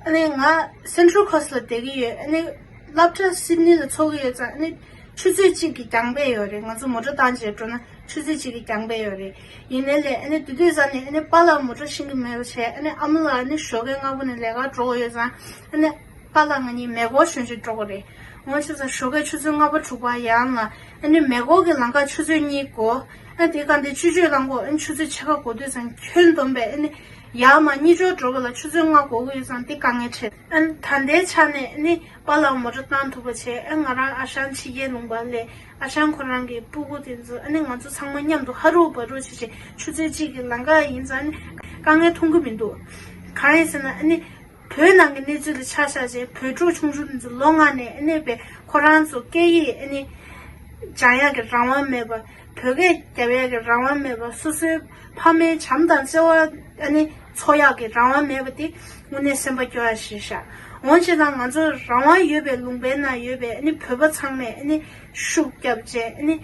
ཨ་ནི་ང་སེན་ཊྲལ་ཁོ་སི་ཊི་ལ་བསྡད་ཀྱི་ཡོད། ཨ་ནི་སློབ་གྲྭ་སིད་ནི་ལ་འཚོགས་ཀྱི་ཡོད་ཙང་ཨ་ནི་ཆུ་ཚོད་གཅིག་གི་རྒྱང་ཕེབས་ཡོད་རེད། ང་ཚོ་མོ་ཊ་བཏང་བྱས་འགྲོ་ན་ཆུ་ཚོད་གཅིག་གི་རྒྱང་ཕེབས་ཡོད་རེད། ཡིན་ནའི་ལས་ཨ་ནི་དེ་དུས་ཙང་ནས་ཨ་ནི་པཱ་ལགས་མོ་ཊ་ཤེས་ཀྱི་མེད་པ་བྱས། ཨ་ནི་ཨ་མ་ལགས་ཨ་ནི་ཞོགས་ཀས་སྔ་པོ་ནས་ལས་ཀར་འགྲོ་དགོས་ཡོད་ཙང་ཨ་ནི་པཱ་ལགས་ང་གཉིས་མེ་འཁོར་ཞོན་ཅིག་འགྲོ་དགོས་རེད། འོ་བྱས་ཙང་ཞོགས་ཀས་ཆུ་ཚོད་ལྔ་པ་དྲུག་པ་ཡར་ལངས། ཨ་ནི་མེ་འཁོར་གྱི་ལམ་ཁ་ཆུ་ཚོད་གཉིས་འགོར། ཨ་དེ་ག་འདི་ཆུ་ཚོད་ལམ་འགོར་ཨ་ནི་ཆུ་ཚོད་ཕྱེད་ཀ་འགོར་དུས་ཙང་ཁྱོན་བསྡོམས་པས་ཨ་ནི་ཡར་མར་གཉིས་སྦྱོར་འགྲོ་བ་ལ་ཆུ་ཚོད་ལྔ་འགོར་གྱི་ཡོད་ཙང་དེ་དཀའ་ངལ་འཕྲད། ཨ་ནི་ད་ལྟའི་ཆ་ནས་ཨ་ནི་པཱ་ལགས་མོ་ཊ་བཏང་ཐུབ་པ་བྱས། ཨ་ང་རང་ཨ་ཞང་ཕྱི་རྒྱལ་ལུང་པ་ལ་ཨ་ཞང་ཁོ་རང་གི་སྤུ་གུ་དེ་ཚོ་ཨ་ནི་ང་ཚོ་ཚང་མ་མཉམ་དུ་ཧ་རུ་བ་རུ་བྱས་བྱས་ཆུ་ཚོད་གཅིག་གི་ལམ་ཁ་ཡིན་ཙང་ཨ་ནི་དཀའ་ངལ་མཐོང་གི་མི་འདུག་གང་ཡིན་ཟེར་ན་ཨ་ནི། བོད་ནང་གི་གནས་ཚུལ་ལ་ཆ་བཞག་བྱས་བོད་ཕྲུག་ཆུང་ཆུང་དེ་ཚོ་ལོ་ལྔ་ནས་ཨ་ནི་བས་ཁོ་རང་ཚོ་སྐད་ཡིག་ཨ་ནི་སྦྱང་ཡག་གི་རང་དབང་མེད་པ། བོད་སྐད་རྒྱབ་ཡག་གི་རང་དབང་མེད་པ། སོ་སོའི་ཕ་མའི་བྱམས་དང་བརྩེ་བ་ཨ་ནི་འཚོ་ཡག་གི་རང་དབང་མེད་པ་དེ་དངོས་གནས་སེམས་པ་སྐྱོ་བ་ཞིག་ཤག་འོན་ཅི་ཙང་ང་ཚོ་རང་དབང་ཡོད་པའི་ལུང་པའི་ནང་ཡོད་པའི་ཨ་ནི་བོད་པ་ཚང་མས་ཨ་ནི་ཤུགས་རྒྱབ་བྱས་ཨ་ནི།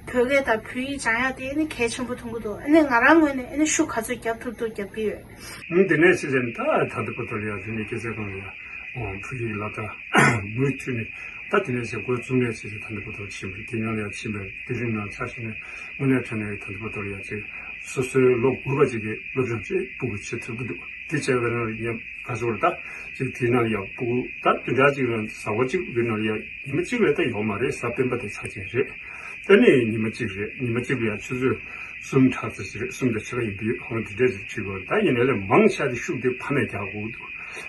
བོད་སྐད་དང་བོད་ཡིག་སྦྱང་ཡག་དེ་ནི་གལ་ཆེན་པོ་མཐོང་གི་འདུག་ཨ་ནི་ང་རང་ངོས་ནས་ཨ་ནི་ཤུགས་ག་ཚོད་རྒྱབ་ཐུབ་ཐུབ་རྒྱབ་ཀྱི་ཡོད། ཨང་། དེ་ནས་ཕྱིན་ཆད་ད་ད་ལྟ་བར་དུ་ལ་ཡང་རིག་གནས་སྐྱེད་ཚལ་ཁང་ལ་ཡང་བོད་ཡིག་སློབ་གྲྭ་མུ་མཐུད་ནས་ད་དེ་ནས་ཕྱིན་འགོ་བཙུགས་ནས་ཕྱིན་ཆད་ད་ལྟ་བར་དུ་ཕྱིན་པ་རེད། དེ་ནང་ལ་ཡང་ཕྱིན་པའི་དུས་རིམ་ནང་ཆ་བཞག་ནས་དངོས་གནས་དྲང་གནས་ད་ལྟ་བར་དུ་ལ་ཡང་ཅིག་སོ་སོའི་ལོ་དགུ་པ་ཅིག་གི་སློབ་སྦྱོང་ཅིག་སྤུ་གུ་བྱེད་ཐུབ་ཀྱི་འདུག་དེ་བྱས་པ་ན་ཡང་ག་ཚོད་རེད། ད་ཅིག་དེའི་ནང་ལ་ཡང་སྤུ་གུ་ད་བདུན་ཕྲག་གཅིག་རང་ཟླ་བ་གཅིག་གི་ནང་ལ་ཡང་ཉི་མ་གཅིག་ལས་ད་ཡོད་མ་རེད། གཟའ་སྤེན་པ་དེ་ཚར་ཅན་རེད། ད་ནི་ཉི་མ་གཅིག་རེད། ཉི་མ་གཅིག་ལ་ཡང་ཆུ་ཚོད་གསུམ་ཕྲག་ཙམ་ཞིག་རེད། གསུམ་དང་ཕྱེད་ཀ་ཡིན་པའི་ཧོང་དེ་འདྲས་ཞིག་བྱེད་དགོས། ད་ཡིན་ནའི་ལས་མང་ཆེ་བ་དེ་ཤུགས་དེ་ཕ་མས་རྒྱག་དགོས་འདུག་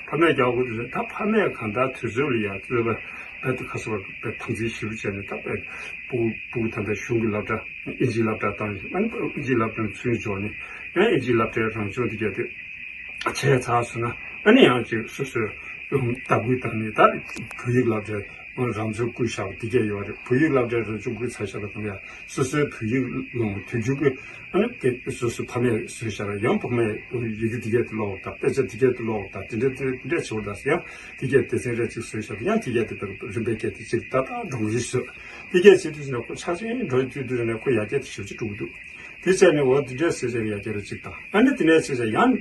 ཕ་མས་རྒྱག་དགོས་འདུག་ད་ཕ་མས་གང་ལྟར་དུས་ཚོད་ལ་ཡང་རྩོད་པ་རྦད་དེ་ཁ་སོ་བ་རྦད་དམ་འཛིན་ཞིབ་བྱས་ནས་ད་རྦད་སྤུ་གུ་སྤུ་གུ་ད་ལྟ་གཞུང་གི་སློབ་གྲྭ་ཨིན་ཇིའི་སློབ་གྲྭ་བཏང་ཡོད། ཨ་ནི་ཨིན་ཇིའི་སློབ་གྲྭ་ཚུན་འཇོག་ནས་ཡང་ཨིན་ཇིའི་སློབ་གྲྭའི་རང་སྦྱོང་དེ་གས་དེ། བྱས་ཚར་སོང་ན་ཨ་ནི་ཡང་ཅིག་སོ་སོའི་ལྟ་སྐུལ་བཏང་ནས་ད་བོད་ཡིག་སློབ་གྲྭའི་རང་སྦྱོང་བསྐུལ་བཞག་པ་དེ་གས་ཡོད་རེད། བོད་ཡིག་སློབ་གྲྭའི་རང་སྦྱོང་བསྐུལ་ཚར་བཞག་པ་དང་ཡང་སོ་སོའི་བོད་ཡིག་ལུང་དུས་རྒྱུན་གྱི་ཨ་ནི་དེ་སོ་སོའི་ཕ་མས་བཟོས་བཞག་པ་ཡང་ཕ་མས་ཡི་གེ་དེ་གས་དེ་ཀློག་དང་དཔེ་ཆ་དེ་གས་དེ་ཀློག་དང་དེ་འདྲ་དེ་འདྲ་བྱེད་པ་དང་ཡང་དེ་གས་སྡེ་ཚན་རེ་གཅིག་བཟོས་བཞག་པ་ཡང་དེ་གས་དེ་རིམ་པས་བསྐྱལ་ཏེ་གཅིག་ཏག་ཏག་འགྲོ་གི་ཡོད་བཟོས། དེ་གས་བྱེད་དུས་ནས་ཁོ་ཆ་ཚང་འགྲོ་དུས་དུས་ནས་ཁོ་ཡར་རྒྱས་དེ་ཞེ་པོ་ཅིག་འགྲོ་གི་འདུག་དེ་བྱས་ནས་འོ་དེ་འདྲས་ཟེར་བྱས་ཡར་རྒྱས་རེ་གཅིག་དང་། ཨ་ནི་དེ་ནས་ཟེར་བྱས་ཡང་།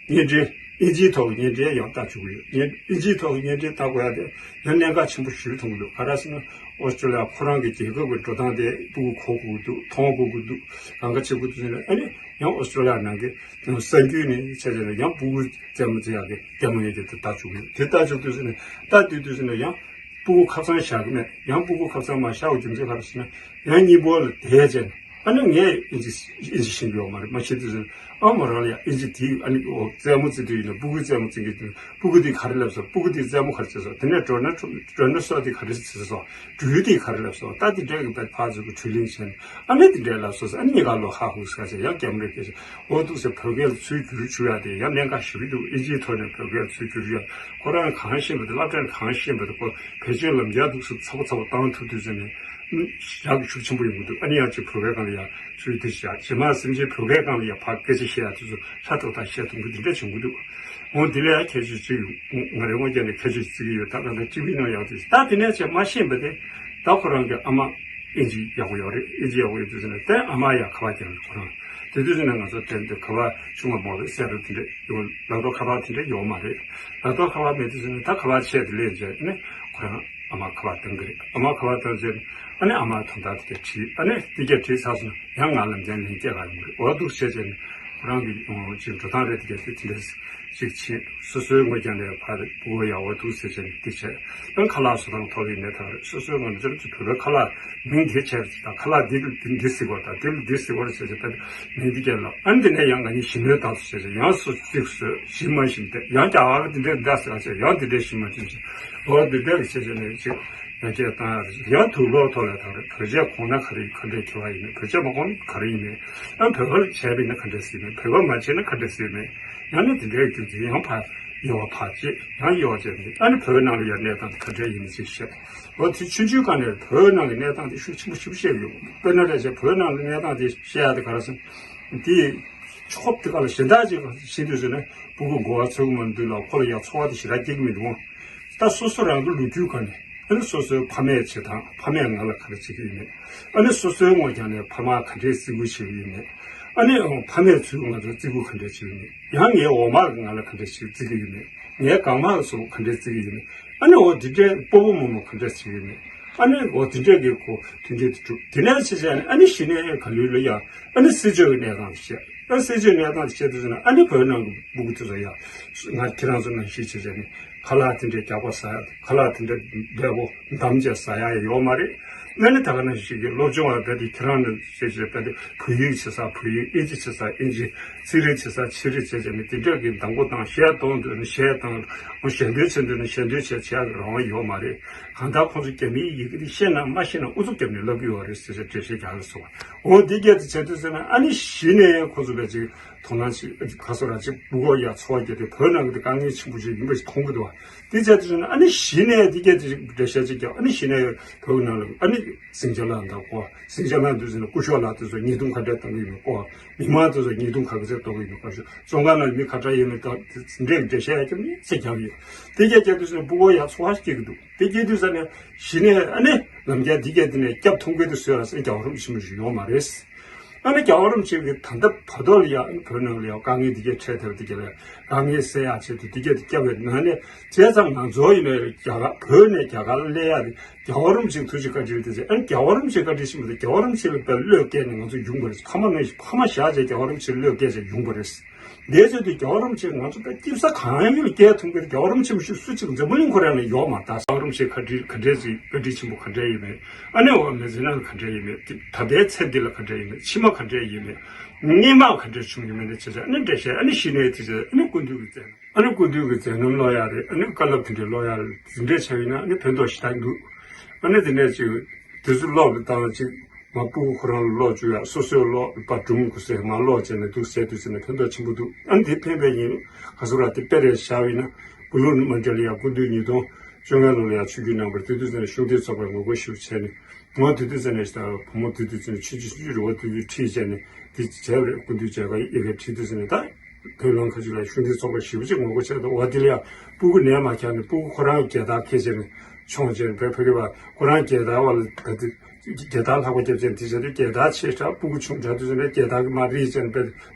བརྙན་འཕྲིན། ཨིན་ཇིའི་ཐོག་གི་བརྙན་འཕྲིན་ཡང་ལྟ་བཅུག་གི་ཡོད། བརྙན། ཨིན་ཇིའི་ཐོག་གི་བརྙན་འཕྲིན་ལྟ་དགོས་ཡ་དེ་ཡང་གནད་འགག་ཆེན་པོ་ཞིག་མཐོང་གི་འདུག་ག་རེ་ཟེར་ན། ཨོ་སི་ཀྲོ་ལི་ཡ་ཁོ་རང་གི་རྒྱལ་ཁབ་ཀྱི་འགྲོ་སྟངས་དེ་སྤུ་གུ་གོ་དགོས་འདུག་མཐོང་དགོས་ཀྱི་འདུག་གང་ག་བྱེད་དགོས་འདུག་ཟེར་ནས། ཨ་ནི་ཡང་ཨོ་སི་ཀྲོ་ལི་ཡ་ནང་གི་གསར་འགྱུར་ནས་བྱས་བྱས་ནས་ཡང་སྤུ་གུ་རྩེད་མོ་རྩེ་ཡག་གི་རྒྱ་མོ་ཡོད་ཀྱི་དེ་ལྟ་བཅུག་གི། དེ་ལྟ་བཅུག་དུས་ཟེར་ནས་ལྟ་དུས་དུས་ཟེར་ནས་ཡང་སྤུ་གུ་ཁ་སང་བཞག་གི་མེད། ཡང་སྤུ་གུ་ཁ་སང་མ་བཞག་པའི་རྒྱུ་མཚན་ག་རེ་ཟེར་ན། ཡང་གཉིས་པོ་ལ་བསྡད་བྱས་ནས། ཨ་ནི་ངས་ཨིན་ཇི་ཨིན་ཇི་ཤེས་ཀྱི་ཡོད་མ་རེད། མ་ཤེས་དུས་ཙམ་ཨ་མ་རང་ལ་ཡང་ཨིན་ཇི་དེའི་ཨ་ནི་འོ་རྩེད་མོ་རྩེ་དུས་ཡིན་ན་སྤུ་གུའི་རྩེད་མོ་རྩེ་གི་དུས་སྤུ་གུ་དེས་ག་རེ་ལབ་སོང་། སྤུ་གུ་དེས་རྩེད་མོ་ག་རེ་རྩེ་སོང་། དེ་ནས་ཌའི་ནོ་ཌའི་ནོ་སོར་དེས་ག་རེ་རྩེ་སོང་། སྦྲུལ་དེས་ག་རེ་ལབ་སོང་། ད་དེ་འདྲའི་གི་བད་ཕར་ཚུར་གི་དྲི་ལན་བྱས་ནས་ཨ་ནི་དེ་འདྲའི་ལབ་སོང་ཟེར། ཨ་ནི་གཉིས་ཀ་ལོ་ཧ་ཧུ་ཟེར་ཟེར་ཡང་རྒྱ་མི་རིགས་སྐད་ཆ་འོ་འདུག་ཟེར། བོད་སྐད་ལ་ཚུར་བསྒྱུར་བཅུག་ཡག་དེ་ཡང་གནད་འགག་ཞེ་པོ་འདུག་ཨིན་ཇིའི་ཐོག་ནས་བོད་སྐད་ལ་ཚུར་བསྒྱུར་ཡག་ཁོ་རང་གང་ཤེས་པ་དེ་སློབ་གྲྭ་ནས་གང་ཤེས་པ་དེ་ཁོ་བེད་སྤྱོད་ལམ་རྒྱག་འདུག་ཟེར། ཚ་པོ་ཚ་པོ་བཏང་ཐུབ་དུས་ཟེར་ནས། ཡག་གི་ཤུགས་ཆེན་པོ་ཡོང་གི་འདུག་ཨ་ནི་ཡང་ཅིག་བོད་སྐད་སྒང་ལ་ཡང་ཚུར་དེ་བྱས། རྗེས་མ་སེམས་ཅན་བོད་སྐད་སྒང་ལ་ཡང་ཕར་སྐད་ཆ་བཤད་ཡག་དེ་ཚོ་ཧྲ་ཐག་ཐག་བཤད་ཐུབ་གི་འདི་འདྲ་བྱུང་གི་འདུག་འོ་འདི་ལ་ཡང་ཁྱད་ཆོས་ཅིག་ཡོད། ང་རའི་དབང་སྐྱོན་ནས་ཁྱད་ཆོས་ཅིག་བརྩི་གི་ཡོད། ད་གང་ལྟར་སྤྱི་པའི་ནང་ཡག་དེ་ད་དེ་ནས་བྱས་མ་ཤེས་པ་དེ་ད་ཁོ་རང་གི་ཨ་མ་ཨིན་ཇི་ཡག་པོ་ཡོད་རེད། ཨིན་ཇི་ཡག་པོ་ཡོད་དུས་ཟེར་ནས་དེ་ཨ་མ་ཡག་ཁ་པར་རྒྱག་རེད་ཁོ་རང་། དེ་དུས་ཟེར་ནས་ང་ཚོ་དྲན་དུས་ཁ་པར་ཆུང་བ་མོ་རེད་ཟེར་རེད། དེ་འདྲ་ཡོད། ལག་ཐོག་ཁ་པར་དེ་འདྲ་ཡོད་མ་རེད། ལག་ཐོག་ཁ་པར་མེད་དུས་ཟེར་ནས་ད་ཁ་པར་ཆད་དེ་ལས་བྱས་ནས་ཁོ་རང་ཨ་མ་ཁ་པར་བཏང་གི་རེད། ཨ་མ་ཁ་པར་བཏང་རྗེས་ཨ་ནི་ཨ་མ་དོན་དག་དེ་ག་དྲིས། ཨ་ནི་དེ་ག་དྲིས་ཚར་སོང་ན་ཡང་ང་ལམ་སང་ལན་སྐྱེལ་ག་ཡོང་གི་རེད། འོ་འདུག་བྱས་བྱས་ནས་ཁོ་རང་གི་ཅིག་འགྲོ་སྟངས་རེད། དེ་ག་དེ་དེ་འདྲ་ཅིག་ཕྱིན། སོ་སོའི་ངོས་ཀྱང་ལས་ཕར་སྤུ་གུ་ཡག་པོ་འདུག་ཟེར་བྱས་ནས་དེ་བྱས། ཡང་ཁ་ལག་བཟོ་སྟངས་ཐོག་ལ་ཡིན་ནའི་ད་ག་རེད། སོ་སོའི་ངོས་ནས་ཅིག་བོད་པའི་ཁ་ལག་མིང་དེ་བྱས་དང་ཁ་ལག་འདི་འདི་འདི་ཟེར་བ་དང་དེ་ལ་འདི་ཟེར་བ་ཟེར་ཟེར་ད་མིང་འདི་སྐྱེལ་ལ། ཨ་ནི་དེ་ནས་ཡང་ང་གཉིས་ཞིམ་ལས་ལྟ་ཚུལ་བྱས་ཟེར། ཡང་སོ་གཅིག་བཟོས་ཞིམ་མ་ཞིམ་དེ་ཡང་རྒྱ་གར་འདི་འདྲས་འདྲ་ཟེར་བ་བྱས། ཡང་འདི་འདྲས་ཞིམ་མ་ཞིམ་ཟེར། འོ་འདི་འདྲས་བྱས་བྱས་ནས་ཅིག་ཡང་སྐྱེལ་བཏང་ཡ་རེད། ཡང་དུག་སློག་ཐོག་ལ་ད་རེད། བོད་ཆས་གོན་ན་ག་རེ་ག་འདྲས་གྱོན་པ་ཡིན་མིན། བོད་ཆས་མ་གོན་ན་ག་རེ་ཡིན་མིན། ཨ་བོད་པ་ལ་བྱས་པ་ཡིན་ན་ག་འདྲས་ཟེར་མིན། བོད་པ་མ་བྱས་ན་ག་འདྲས་ཟེར་མིན། ཡང་ན་འདི་འདྲའི་རྒྱུ་མཚན་ཡང་ཕར་གཡོ་བ་ཕར་བྱེད། ཡང་གཡོ་བ་བྱས་ནས་ཨ་ནི་བོད་ནང་ལ་ཡང་གནས་སྟངས་དེ་ག་འདྲ་ཡིན་མིན་ཅིག་བཤད། ལོ་དེ་ཆུང་ཆུང་སྒང་ནས་བོད་ནང་གི་གནས་སྟངས་དེ་ཤུགས་ཆེན་པོ་ཞིག་བཤད་ཡོད། དཔེར་ན་རེ་བྱས་བོད་ནང་གི་གནས་སྟངས་དེ་བཤད་ཡ་དེ་ག་རེ་ཟེར་ན། དེ་ཆོག་དེ་ག་ལ་གཞན་དག་ཅིག་ཤེས་དུས་ཟེར་ན་སྤུ་གུ་མགོ་བ་ཚོད་མ་འདུག་ལ་ཁོ་ལ་ཡང་ཚོར་བ་དེ་ཞེ་དྲག་སྐྱེ་གི་མི་འདུག་ད་སོ་སོ་རང་གི་ལོ་རྒྱུས་སྒང་ནས། ཨ་ནི་སོ་སོའི་ཕ་མས་བྱེད་སྟངས། ཕ་མས་ང་ལ་ག་རེ་བྱེད་ཀྱི་ཡོད་མེད། ཨ་ནི་སོ་སོའི་ངོས་ཀྱང་ནས་ཕ་མ་ག་འདྲའི་བརྩི་བཀུར་བྱེད་ཀྱི་ཡོད་མེད། ཨ་ནི་ཕ་མས་ཚུར་ང་ཚོར་བརྩི་བཀུར་ག་འདྲ་བྱེད་ཀྱི་ཡོད་མེད། ཡང་ངའི་འོག་མ་གིས་ང་ལ་ག་འདྲ་ཞིག་བརྩི་གི་ཡོད་མེད། ངའི་རྐང་མ་གིས་སོ་ག་འདྲ་བརྩི་གི་ཡོད་མེད། ཨ་ནི་འོ་འདི་འདྲའི་སྤོ་བོ་རྨོ་མོ་ག་འདྲ་བྱེད་ཀྱི་ཡོད་མེད། ཨ་ནི་འོ་འདི་འདྲའི་གི་གོ་མཐུན་འབྲེལ་དེ་གྲུབ། དེ་ནས་ཕྱིན་བྱས་ནས་ཨ་ནི་གཞི་ནས་ག་ལུས་ལ་ཡ་ཨ་ནི་སྲིད་བྱུས་ཀྱི་གནས་སྟངས་བཤད། ཨ་སྲིད་བྱུས་གནས་སྟངས་དེ་བཤད་དུས་ཙམ་ན་ཨ་ནི་བོད་ནང་གི་སྤུ་གུ་དེ་ཚོ་ཡ་ང་ཁྱེད་རང་ཚོ་ནང་བཞིན་བྱས་བྱས་ནས་ཁ་ལག་དེ་འདྲའི་རྒྱགས་པ་ཟ་ཡ། ཁ་ལག་དེ་འདྲ་འབེལ་པོ་འདམ་བྱས་ཟ་ཡ་ཡོད་མ་རེད། ཨ་ནི་ད་ག་ནང་བཞིན་གྱི་སློབ་སྦྱོང་བ་རྦད་དེ་ཁྱེད་རང་ནང་བཞིན་བྱས་རྦད་དེ་བོད་ཡིག་བྱེད་ས་བོད་ཡིག་ཨིན་ཇི་བྱེད་ས་ཨིན་ཇི་ཚིག་རིས་བྱེད་ས་ཚིག་རིས་བྱས་བྱས་ནས་དེ་འདྲ་གི་འདང་པོ་བཏང་། གཞས་གཏོང་འདོད་ན་གཞས་བཏང་། ཞལ་འདོན་བྱེད་འདོད་ན་ཞལ་འདོན་བྱེད་བྱེད་ཡ་གི་རང་དབང་ཡོད་མ་རེད། གང་ལྟར་ཁོང་ཚོ་རྒྱ་མིའི་ཡི་གེ་དེ་ཤེས་ན་མ་ཤེས་ན་ཨུ་ཚུགས་བརྒྱབ་ནས་བསླབ་ཀྱི་ཡོད་རེད་ཟེར་བྱས་འགྲེལ་བཤད་རྒྱག་གི་སོང་། འོ་འདི་སྐད་དུ་བྱས་དུས་ཟེར་ན་ཨ་ནི་གཞི་ནས་ཁོ་ཚོ་བས་ཅིག་དོ་སྣང་ཅིག་ག་སོ་ར་ཅིག་སྤུ་གུ་ཡ་ཚོར་བ་སྐྱེས་ཏེ་བོད་ནང་གི་དཀའ་ངལ་ཆེན་པོ་ཞིག་ཡིན་པ་ཞིག་མཐོང་གི་འདུག་བ། འདི་བྱས་དུས་ཟེར་ན་ཨ་ནི་གཞི་ནས་འདི་སྐད་དུ་འགྲེལ་བཤད་ཅིག་རྒྱག་ཨ་ནི་གཞི་ནས་བོད་ནང་ལ་ཨ་ནི་ཟིང་ཆ་ལངས་དང་གོ་ཟིང་ཆ་ལངས་དུས་ཟེར་ན་སྐུ་ཞབས་ལགས་དེ་ཚོ་ཉེས་རྡུང་ག་འདྲ་བཏང་གི་ཡོད་མེད་གོ་མི་མང་དེ་ཚོ་ཉེས་རྡུང་ག་ག་ཚད་གཏོང་གི་ཡོད་མེད་གོ་བཙོན་ཁང་ནང་མི་ག་འདྲ་ཡོད་མེད་དང་འདི་འདྲའི་འགྲེལ་བཤད་ཡ་རྒྱབ་ནས་ཚེ་རྒྱག་གི་ཡོད། འདི་སྐད་རྒྱག་དུས་ཟེར་ན་སྤུ་གུ་ཡ་ཚོར་བ་སྐྱེ་གི་འདུག་འདི་སྐྱེ་དུས་ཟེར་ན་གཞི་ནས་ཨ་ནི་ལམ་རྒྱག་འདི་སྐད་དེ་ནས་སྐྱབས་མཐོང་གི་འདུག་ཟེར་བ་ཟེར་རྒྱལ་བ་རིན་པོ་ཆེ་མི་ཞིག་ཡོད་མ་རེད། ཨ་ནི་རྒྱལ་བ་རིན་པོ་ཆེ་གིས་ད་ལྟ་བར་དོ་ལ་ཡང་བོད་ནང་ལ་ཡང་དཀའ་ངལ་འདི་གས་འཕྲད་ཐལ། འདི་གས་ལ་དཀའ་ངལ་སེལ་ཡག་ཆེད་དུ་འདི་གས་དེ་བསྐྱབས་པའི་ནང་ནས་བྱས་ཙང་ང་ཚོ་ཡིན་ནའི་རྒྱ་གར་བོད་ནས་རྒྱ་གར་ལ་སླེབས་ཡག་དེ་རྒྱལ་བ་རིན་པོ་ཆེ་ཐུགས་རྗེ་བཀའ་དྲིན་དེ་ཚེ་ཨ་ནི་རྒྱལ་བ་རིན་པོ་ཆེ་བཀའ་དྲིན་ཆེན་པོ་དེ་རྒྱལ་བ་རིན་པོ་ཆེ་ལ་དཔེ་བློས་བཀལ་ནས་ང་ཚོ་ཡོང་པ་རེད། ཕ་མ་ནང་ཕ་མ་བཞག་བྱས་རྒྱལ་བ་རིན་པོ་ཆེ་བློས་བཀལ་བྱས་ཡོང་པ་རེད། དེ་བྱས་དུས་རྒྱལ་བ་རིན་པོ་ཆེ་ང་ཚོ་ད་སྐྱིད་ས་གང་ཡོད་ལ་བསྐྱལ་ཐུབ་མཁན་རྒྱལ་བ་རིན་པོ་ཆེ་མ་གཏོགས་སུ་གཅིག་འཛམ་བུ་གླིང་ཁོ་རང་ལ་ཡོད་མ་རེད། རྒྱལ་བ་རིན་པོ་ཆེ་བཀའ་དྲིན་ག་འདྲས་ཅིག་བཀའ་དྲིན་ཆེན་པོ་ག་འདྲས་ཡིན་མིན། ཨ་ནི་འོ་མི་ཚེ་ནང་ལ་ག་འདྲས་ཡིན་མིན། ད་ལྟའི་ཚེ་འདི་ལ་ག་འདྲས་ཡིན་མིན། ཕྱི་མ་ག་འདྲས་ཡིན་མིན། སྔོན་མ་ག་འདྲས་བྱུང་ཡོད་མེད་ནས་བྱས་ཙང་ཨ་ནི་འགྲེལ་བཤད། ཨ་ནི་གཞི་ནས་དེ་ཚོ་ཨ་ནི་སྐུ་མདུན་གྱི་མཛད་རྣམ། ཨ་ནི་སྐུ་མདུན་གྱི་མཛད་རྣམ་ཀློག་ཡག་རེད། ཨ་ནི་བཀའ་སློབ་དེ་འདྲས་ཀློག་ཡག་རེད། དེ་འདྲས་བྱས་ཡིན་ན་ཨ་ནི་ཕན་ཐོགས་ཞེ་དྲག་འདུག་ཨ་ནི་དེ་འདྲས་ཅིག་དེ་ཚོ་ཀློག་པའི་སྟངས་ཅིག་མ་སྤུ་གུ་ཁོ་རང་ལ་ཀློག་བཅུག་ཡག་སོ་སོས་ཀློག་པ་སྒྲུང་གི་ཟེར་མ་ཀློག་བྱས་ནས་འདུག་ཟེར་དུས་ཟེར་ནས་ཕན་ཐོགས་ཆེན་པོ་འདུག་ཨ་ནི་དེ་ཕན་པའི་ཡིན་ག་ཚོད་ར་དེ་དཔེ་རེ་བཞག་པ་ཡིན་ན་བུ་ལུ་མན་ཌི་ལ་ཡ་སྐུ་མདུན་ཉིས་སྟོང་བཅོ་ལྔ་ལོ་ལ་ཡ་ཆིབས་བསྒྱུར་གནང་བར་དེ་དུས་ཟེར་ནས་གཞུང་འབྲེལ་ཚོགས་པས་ངོ་རྒོལ་ཞེ་པོ་བྱས་ནས་ངོ་དེ་དུས་ཟེར་ནས་ད་བུ་མོ་དེ་དུས་ཟེར་ནས་ཆུང་ཆུང་ཆུང་ཆུང་རེད་བ། དེ་དུས་ཁྲིད་བྱས་ནས་དེ་བྱས་པ་རེད། སྐུ་མདུན་མཇལ་ཁ་ཡི་གེ་བྲིས་དུས་ཟེར་ནས་ད། བོད་ནང་ཁ་ཅིག་ལ་གཞུང་འབྲེལ་ཚོགས་པ་ཞེ་པོ་ཅིག་ངོ་རྒོལ་བྱས་འདུག་འོ་དེ་ལ་ཡང་སྤུ་གུ་ནས་མ་ཁྱེར་ནས་སྤུ་གུ་ཁོ་རང་གི་རྒྱལ་དར་འཁྱེར་བྱས་ནས་མཆོང་བྱས་ནས་བོད་ཕ་གི་བ་ཁོ་རང་རྒྱལ་དར་བ་ལ་ད་དེ་རྒྱལ་དར་ལྷག་པ་རྒྱབ་བྱས་ནས་དེ་བྱས་དུས་རྒྱལ་དར་ཆེ་དྲགས་སྤུ་གུ་ཆུང་དྲགས་དུས་ཙམ་ནས་རྒྱལ་དར་གི་མར་རིལ་བྱས་ནས་བོད་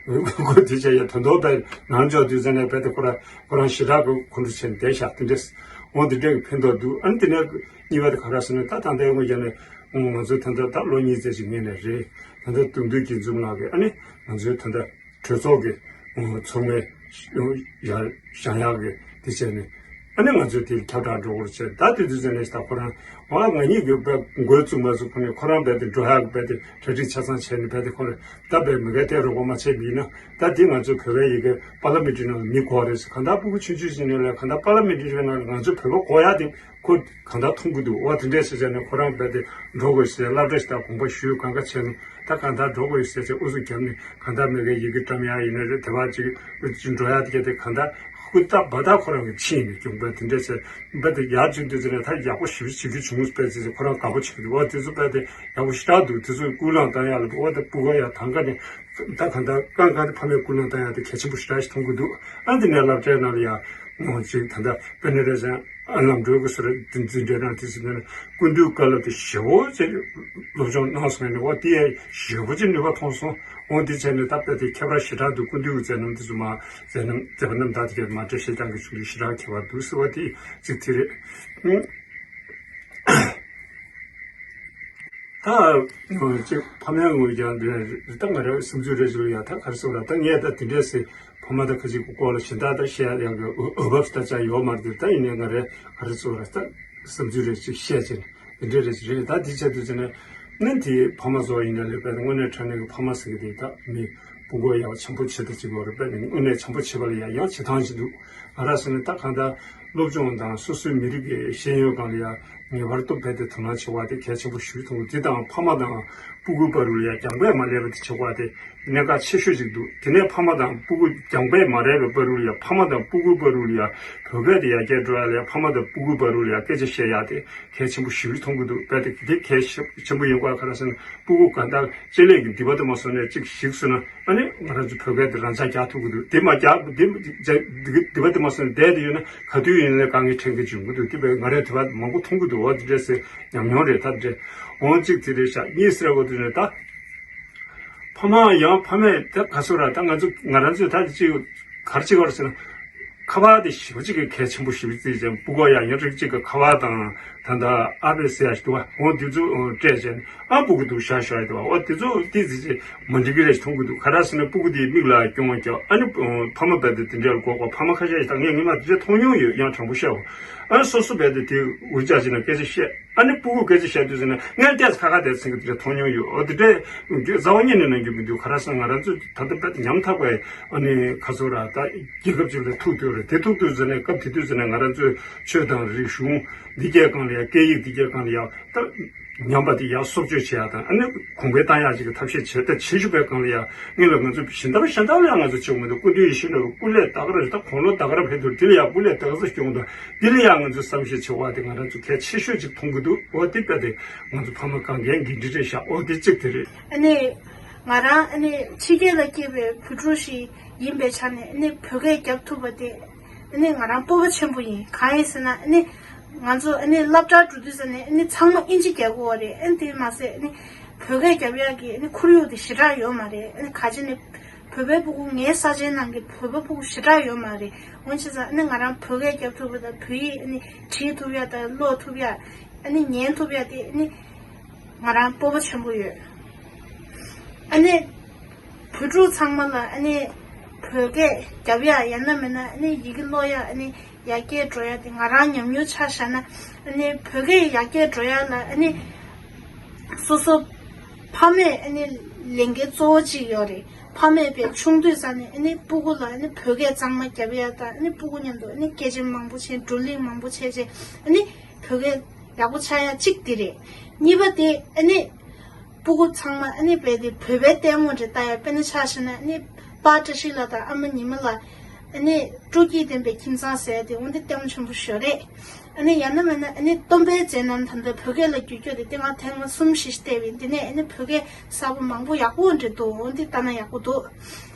སྐུ་དེ་བྱས་ཡ་དོན་དོ་བོད་ནང་འཇོག་དུས་ཙམ་ནས་བོད་དེ་ཁོ་རང་ཁོ་རང་ཞེ་དྲག་གི་ཁོང་ཁྲོ་བྱས་ནས་བསྡད་ཤག་དེ་འདྲས་འོ་དེ་འདྲས་ཀྱི་ཕན་ཐོགས་འདུག་ཨ་ནི་དེ་ནས། གཉིས་པ་དེ་ག་རེ་ཟེར་ན། ད་ད་ལྟའི་དངོས་ཀྱང་ནས་ང་ཚོའི་ད་ལྟ་ད་ལོ་གཉིས་ཙམ་ཞིག་སྔོན་ནས་རེད། ད་ལྟ་དུང་འདུས་ཀྱི་འཛུམ་ལགས་ཀྱིས་ཨ་ནི་ང་ཚོའི་ད་ལྟ་གྲོས་ཚོགས་ཀྱི་ཚོགས་མི་ཡར་བཞེངས་ཡག་གི་དེ་བྱས་ནས། ཨ་ནི་ང་ཚོས་དེ་ཁྱབ་བསྒྲགས་འགྲོ་དགོས་བྱས། ད་དེ་དུས་ཚོད་ནས་ད་ཁོ་རང་ཨ་ང་གཉིས་ཀྱི་དཔེ་འགོ་བཙུགས་མ་བཙུགས་ཁོ་ནས་ཁོ་རང་རྦད་དེ་འགྲོ་ཡག་གི་རྦད་དེ་གྲ་སྒྲིག་ཆ་ཚང་བྱས་ནས་རྦད་དེ་ཁོ་རང་ད་དཔེ་མི་སྒེར་ཐད་རོགས་པ་མ་བྱས་པ་ཡིན་ན། ད་དེ་ང་ཚོའི་བོད་པའི་ཡི་གེ་པར་ལི་མེན་ཊི་ནང་ལ་མི་དགོས་རེད་ཟེར། གང་ལྟར་སྤུ་གུ་ཆུང་ཆུང་ཞིག་ནས་ལས་གང་ལྟར་པར་ལི་མེན་ཊི་ནང་ལ་ང་ཚོ་བོད་པ་དགོས་ཡག་དེ་ཁོ་གང་ལྟར་མཐོང་གི་འདུག་འོ་དེ་འདྲས་བྱས་བྱས་ནས་ཁོ་རང་རྦད་དེ་འགྲོ་དགོས་ཟེར་སློབ་གྲྭ་ཞིག་དང་དགོངས་པ་ཞུས། གང་ག་བྱས་ནས་ད་གང་ལྟར་འགྲོ་དགོས་ཟེར་བྱས་ཨུ་ཚུགས་བརྒྱབ་ནས། གང་ལྟར་མི་སྒེར་ཡི་གེ་བཀྲམ་ཡག་ཡིན་ན་རེད། དེ་བ་ཅིག་འགྲོ་ཡག་དེ་ག་དེ་གང་ལྟར་ཧུར་ཐག་འབད་ཐག་ཁོ་རང་གིས་ཕྱིན་ནས་སྐྱོང་པ་དེ་འདྲས་བྱས། རྦད་དེ་ཡར་བྱུང་དུས་ཚོད་ནས་ད་ཡག་པོ་ཞེ་པོ་བྱེད་རྒྱུ་བྱུང་བས་ཟེར་ཁོ་རང་དགའ་པོ་བྱེད་ཀྱི་འདུག་འོ་དེ་ཚོ་རྦད་དེ་ཡག་པོ་ཞེ་དྲག་འདུག་དེ་ཚོ་སྐུལ་སློང་བཏང་ཡག་ལ་འོ་དེ་སྤུ་གུ་ཡང་ད་ག་ནས་ད་གང་ལྟར་གང་ག་དེ་ཕ་མས་སྐུལ་སློང་བཏང་ཡག་དེ་གལ་ཆེན་པོ་ཞེ་དྲག་ཞིག་མཐོང་གི་འདུག་ཨ་འདི་ནས་སློབ་གྲྭའི་ནང་ལ་ཡང་ཅིག་ད་ལྟ་དཔེར་ན་རེ་ཟེར་ཨ་ལམ་འགྲོ་དགོས་ཟེར་འཛིན་གྲྭའི་ནང་དེ་ཚོ་ནས་སྐུ་མདུན་བཀའ་སློབ་དེ་ཞེ་པོ་ཅིག་སློབ་སྦྱོང་གནང་སོང་ནས་འོ་དེ་ཡང་ཞེ་པོ་ཅིག་ནུས་པ་ཐོན་སོང་། འོ་དེ་བྱས་ནས་ད་དཔེ་དེ་ཁྱད་པར་ཞེ་དྲག་འདུག་སྐུ་མདུན་གྱི་མཛད་རྣམ་དེ་ཚོ་མ་མཛད་རྣམ་མཛད་པ་རྣམ་དག་དེ་གས་མ་འདྲ་བཤད་སྟངས་ཀྱི་ཆུང་དུ་ཞེ་དྲག་ཁྱད་པར་འདུག་ཟེར་བ་དེ་ཅིག་དེ་རེད། ད་ཅིག་ཕ་མའི་ངོས་ཀྱང་འདི་ད་ང་རའི་བསམ་ཚུལ་རེ་ཞུ་ཡ། ད་ག་རེ་ཟེར་བ་ད་ངས་ད་དེ་འདྲས་སེ་ཕ་མ་ད་ཁ་ཅིག་གི་སྐོར་ལ་གཞན་དག་ད་བཤད་ཡག་གི་འོས་འོས་བབ་ད་ཅང་ཡོད་མ་རེད། ད་ཡིན་ནའི་ང་རའི་ག་རེ་ཟེར་བ་ད་བསམ་ཚུལ་རེ་ཅིག་བཤད་ཅིང་འདི་འདྲས་རེ་ཅིག་རེད། ད་འདི་བྱས་དུས་ཙམ་ནས་ནི་དེ་ཕ་མ་ཚོ་ཡིན་ན་ལས་པས་དངོས་གནས་དྲང་གནས་ཀྱི་ཕ་མ་ཟེར་གི་དེ་ད་མི་ཕྲུ་གུ་ཡག་པོ་འཆམ་པོ་བྱེད་ད་ཅིག་ཡོད་རེད་པས། ནི་དངོས་གནས་འཆམ་པོ་བྱེད་པ་ལ་ཡང་ཡང་བྱེད་སྟངས་ཅིག་འདུག་ང་རང་ཚོ་ནི་ད་གང་ལྟར་སློབ་སྦྱོང་དང་སོ་སོའི་མི་རིགས་ཀྱི་ཤེས་ཡོན་སྒང་ལ་ཡང་ངེས་པར་དུ་རྦད་དེ་དོ་སྣང་བྱེད་པ་དེ་གལ་ཆེན་པོ་ཞིག་མཐོང་གི། དེ་དང་ཕ་མ་དང་སྤུ་གུའི་བར་དུ་ལ་ཡང་རྒྱང་བས་མ་སླེབས་པ་དེ་བྱེད་པ་དེ་གནད་འགག་ཆེ་ཤོས་ཅིག་འདུག་དེ་ནས་ཕ་མ་དང་སྤུ་གུ་རྒྱང་བས་མ་སླེབས་པའི་བར་དུ་ལ་ཡང་ཕ་མ་དང་སྤུ་གུའི་བར་དུ་ལ་ཡང་བོད་སྐད་དེ་ཡར་རྒྱས་འགྲོ་ཡ་ལ་ཡང་ཕ་མ་དང་སྤུ་གུའི་བར་དུ་ལ་ཡང་སྐད་ཆ་བཤད་ཡ་དེ་གལ་ཆེན་པོ་ཞིག་མཐོང་གི་འདུག་རྦད་དེ་དེ་གལ་ཆེན་པོ་ཡིན་པ་ག་རེ་ཟེར་ན། སྤུ་གུ་གང་ལྟར་ལྕེ་ལེགས་ཀྱི་མདུད་པ་དེ་མ་སོང་ནས་ཅིག་ཞིག་སོང་ན། ཨ་ནི་ང་རང་ཚོ་བོད་སྐད་དེ་རང་འཇགས་རྒྱག་ཐུབ་ཀྱི་འདུག་དེ་མ་རྒྱག་དེ་དེ་དེ་བ་དེ་མ་སོང་བསྡད་དེ་ཡོད་ན་ག་དུས་ཡིན་ནའི་དཀའ་ངལ་འཕྲད་མཁན་ཅིག་ཡོང་གི་འདུག་དེ་བས་ང་རས་དེ་བ་མང་པོ་མཐོང་གི་འདུག་འོ་དེ་འདྲས་སེ་ཉམས་མྱོང་རེད། ད་དེ་འདྲས་འོང་གཅིག་དེ་རེད་ཤག་གཉིས་ཟེར་བ་དེ་ནས་ད་ཕ་མ་ཡང་ཕ་མས་ད་ག་ཚོད་ར་ད་ང་ཚོ་ང་རང་ཚོས་ད་ཅིག་གར་ཅིག་བར་ཟེར་ན། ཁ་པར་དེ་ཞེ་པོ་ཅིག་གི་གལ་ཆེན་པོ་ཞེ་པོ་བརྩིས་ཀྱང་སྤུ་གུ་ཡང་ཡང་རིགས་གཅིག་གི་ཁ་པར་དང་ད་ལྟ་ཨ་ཕ་ཟེར་ཡ་ཞིག་འདུག་བ། འོ་དེ་ཚོ་སྤྲད་བྱས་ནས་ཨ་སྤུ་གུ་འདུག་ཤག་ཤག་ཡ་འདུག་བ། འོ་དེ་ཚོ་ཏི་ཙི་ཙི་མ་འགྲིག་གི་རེད་མཐོང་གི་འདུག་ག་རེ་ཟེར་ན་སྤུ་གུ་དེའི་མིག་ལ་སྐྱོན་བ་རྒྱག་ཨ་ནི་ཕ་མ་རྦད་དེ་དེ་འདྲ་ལ་གོ་གོ་ཕ་མ་ཁ་ཤས་ཤིག་ད་ངས་ངས་མ་དེ་འདྲ་མཐོང་མྱོང་ཡོད། ཡང་དྲང་པོ་བཤད་འོ། ཨ་ནི་སོ་སོ་རྦད་དེ་དེ་འུར་ཅག་ཅིག་ན་སྐད་ཆ་བཤད། ཨ་ནི་སྤུ་གུ་སྐད་ཆ་བཤད་དུས་ཟེར་ན་ངས་ཏོག་ཙམ་ཁ་ཁ་བསྡད་ཟིན་གི་དེ་འདྲ་མཐོང་མྱོང་ཡོད། འོ་དེ་འདྲའི་རྩ་བ་ཉིད་ནས་གནང་རྒྱུ་མི་འདུག་ག་རེ་ཟེར་ན་ང་རང་ཚོ་ད་ལྟ་དཔེ་ཉམ་ཐག་པའི་ཨ་ནི་ཁ་སོ་ར་ད་རྒྱལ་ཁབ་ཅིག་ལ་ཐུག་དུས་རེད། དེ་ཐུག་དུས་ཟེར་ནས་སྐབས་དེ་དུས་ཟེར་ན་ང་རང་ཚོའི་ཆོས་དང་རིག་གཞུང་འདི་གས་སྒང་ལ་ཡ་སྐད་ཡིག་འདི་གས་སྒང་ལ་ཡ་ད་ཉམས་པ་དེ་ཡ་གསོག་བཅོས་བྱེད་ཡ་དང་ཨ་ནི་གོང་འཕེལ་བཏང་ཡ་ཅིག་གི་ཐབས་ཤེས་བྱེད་ད་བྱེད་བཅུག་པའི་སྒང་ལ་ཡ་ངེད་ལ་ང་ཚོ་གཞན་དག་གཞན་དག་ལ་ཡ་ང་ཚོ་བྱེད་དགོས་མི་འདུག་སྐུ་མདུན་ཡིད་བཞིན་ནོར་བུ་སྐུ་ལས་ལྟ་གི་རེད། ད་དགུང་ལོ་ད་ག་ར་འཕེལ་དུས་དེ་ལ་ཡ་སྐུ་ལས་ལྟ་གི་སྐྱོང་དང་། འདི་ལ་ཡང་ང་ཚོས་བསམ་ཤེས་བྱེད་པ་དེ་ང་རང་ཚོ་གལ་ཆེ་ཤོས་ཅིག་མཐོང་གི་འདུག་འོ་དེ་དཔེ་དེ་ང་ཚོ་ཕ་མ་གང་གའི་འགན་འཁྲི་རེད་ཤག་འོ་དེ་གཅིག་དེ་རེད། ཨ་ནི་ང་རང་ཨ་ནི་ཕྱི་རྒྱལ་ལ་སྐྱེས་པའི་བུ་ཕྲུག་ཞིག་ཡིན་པའི་ཆ་ནས་ཨ་ནི་བོད་སྐད་རྒྱབ་ཐུབ་པ་དེ་ཨ་ནི་ང་རང་སྤོབས་པ་ཆེན་པོ་ཡིན། གང་ཡིན་ཟེར་ན་ཨ་ནི་ང་ཚོ་ཨ་ནི་སློབ་གྲྭར་འགྲོ་དུས་ཙམ་ནས་ཨ་ནི་ཚང་མ་ཨིན་ཇི་རྒྱག་གི་ཡོད་རེད། ཨ་ནི་དེ་མ་ཟད་ཨ་ནི་བོད་སྐད་རྒྱབ་ཡག་གི་ཨ་ནི་ཁོར་ཡུག་དེ་ཞེ་དྲག་ཡོད་མ་རེད། ཨ་ནི་ག་ཅི་ནས་བོད་པའི་སྤུ་གུ་ངའི་ས་ཆའི་ནང་གི་བོད་པ་སྤུ་གུ་ཞེ་དྲག་ཡོད་མ་རེད། འོན་ཅི་ཙང་ཨ་ནི་ང་རང་བོད་སྐད་རྒྱབ་ཐུབ་པ་དང་བོད་ཡིག་ཨ་ནི་བྲིས་ཐུབ་ཡ་དང་ཀློག་ཐུབ་ཡ་ཨ་ནི་ཉན་ཐུབ་ཡ་དེ་ཨ་ནི་ང་རང་སྤོབས་པ་ཆེན་པོ་ཡོད། ཨ་ནི་བོད་ཕྲུག་ཚང་མ་ལ་ཨ་ནི་བོད་སྐད་རྒྱབ་ཡ་ཡང་ན་མིན་ན་ཨ་ནི་ཡི་གེ་ཀློག་ཡ་ཨ་ནི་ཡར་རྒྱས་འགྲོ་ཡ་དེ་ང་རང་ཉམས་མྱོང་ཆ་བཞག་ན་ཨ་ནི་བོད་སྐད་ཡར་རྒྱས་འགྲོ་ཡ་ལ་ཨ་ནི་སོ་སོ་ཕ་མས་ཨ་ནི་ལས་འགན་གཙོ་བོ་གཅིག་ཡོད་རེད། ཕ་མས་དཔེ་ཆུང་དུས་ཙམ་ནས་ཨ་ནི་སྤུ་གུ་ལ་ཨ་ནི་བོད་སྐད་གཙང་མ་རྒྱབ་ཡ་དང་ཨ་ནི་སྤུ་གུ་མཉམ་དུ་ཨ་ནི་སྐད་ཆ་མང་པོ་བྱས་བགྲོ་གླེང་མང་པོ་བྱས་བྱས་ཨ་ནི་བོད་སྐད་ཡག་པོ་ཆགས་ཡ་གཅིག་དེ་རེད། གཉིས་པ་དེ་ཨ་ནི་སྤུ་གུ་ཚང་མ་ཨ་ནི་རྦད་དེ་བོད་པའི་ལྟད་མོ་རེ་ལྟ་ཡ། དཔེར་ན་ཆ་བཞག་ན་ཨ་ནི་པཱ་བཀྲ་ཤིས་ལགས་དང་ཨ་མ་ཉི་མ་ལགས་ཨ་ནི་སྤྲོ་སྐྱིད་ལྡན་པའི་ཁྱིམ་ཚང་ཟེར་ཡ་དེ་འོ་འདི་ལྟད་མོ་ཆེན་པོ་ཞིག་རེད། ཨ་ནི་ཡང་ན་མིན་ན་ཨ་ནི་སྟོན་པའི་མཛད་རྣམ་ད་ལྟ་བོད་སྐད་ལ་བསྒྱུར་རྒྱུ་དེ་དེ་སྔ་ཐེངས་མ་གསུམ་ཞིག་བལྟས་པ་ཡིན། དེ་ནས་ཨ་ནི་བོད་སྐད་གསར་པ་མང་པོ་ཡག་པོ་འདྲ་འདུག་འོ་འདི་ལྟ་ན་ཡག་པོ་འདུག་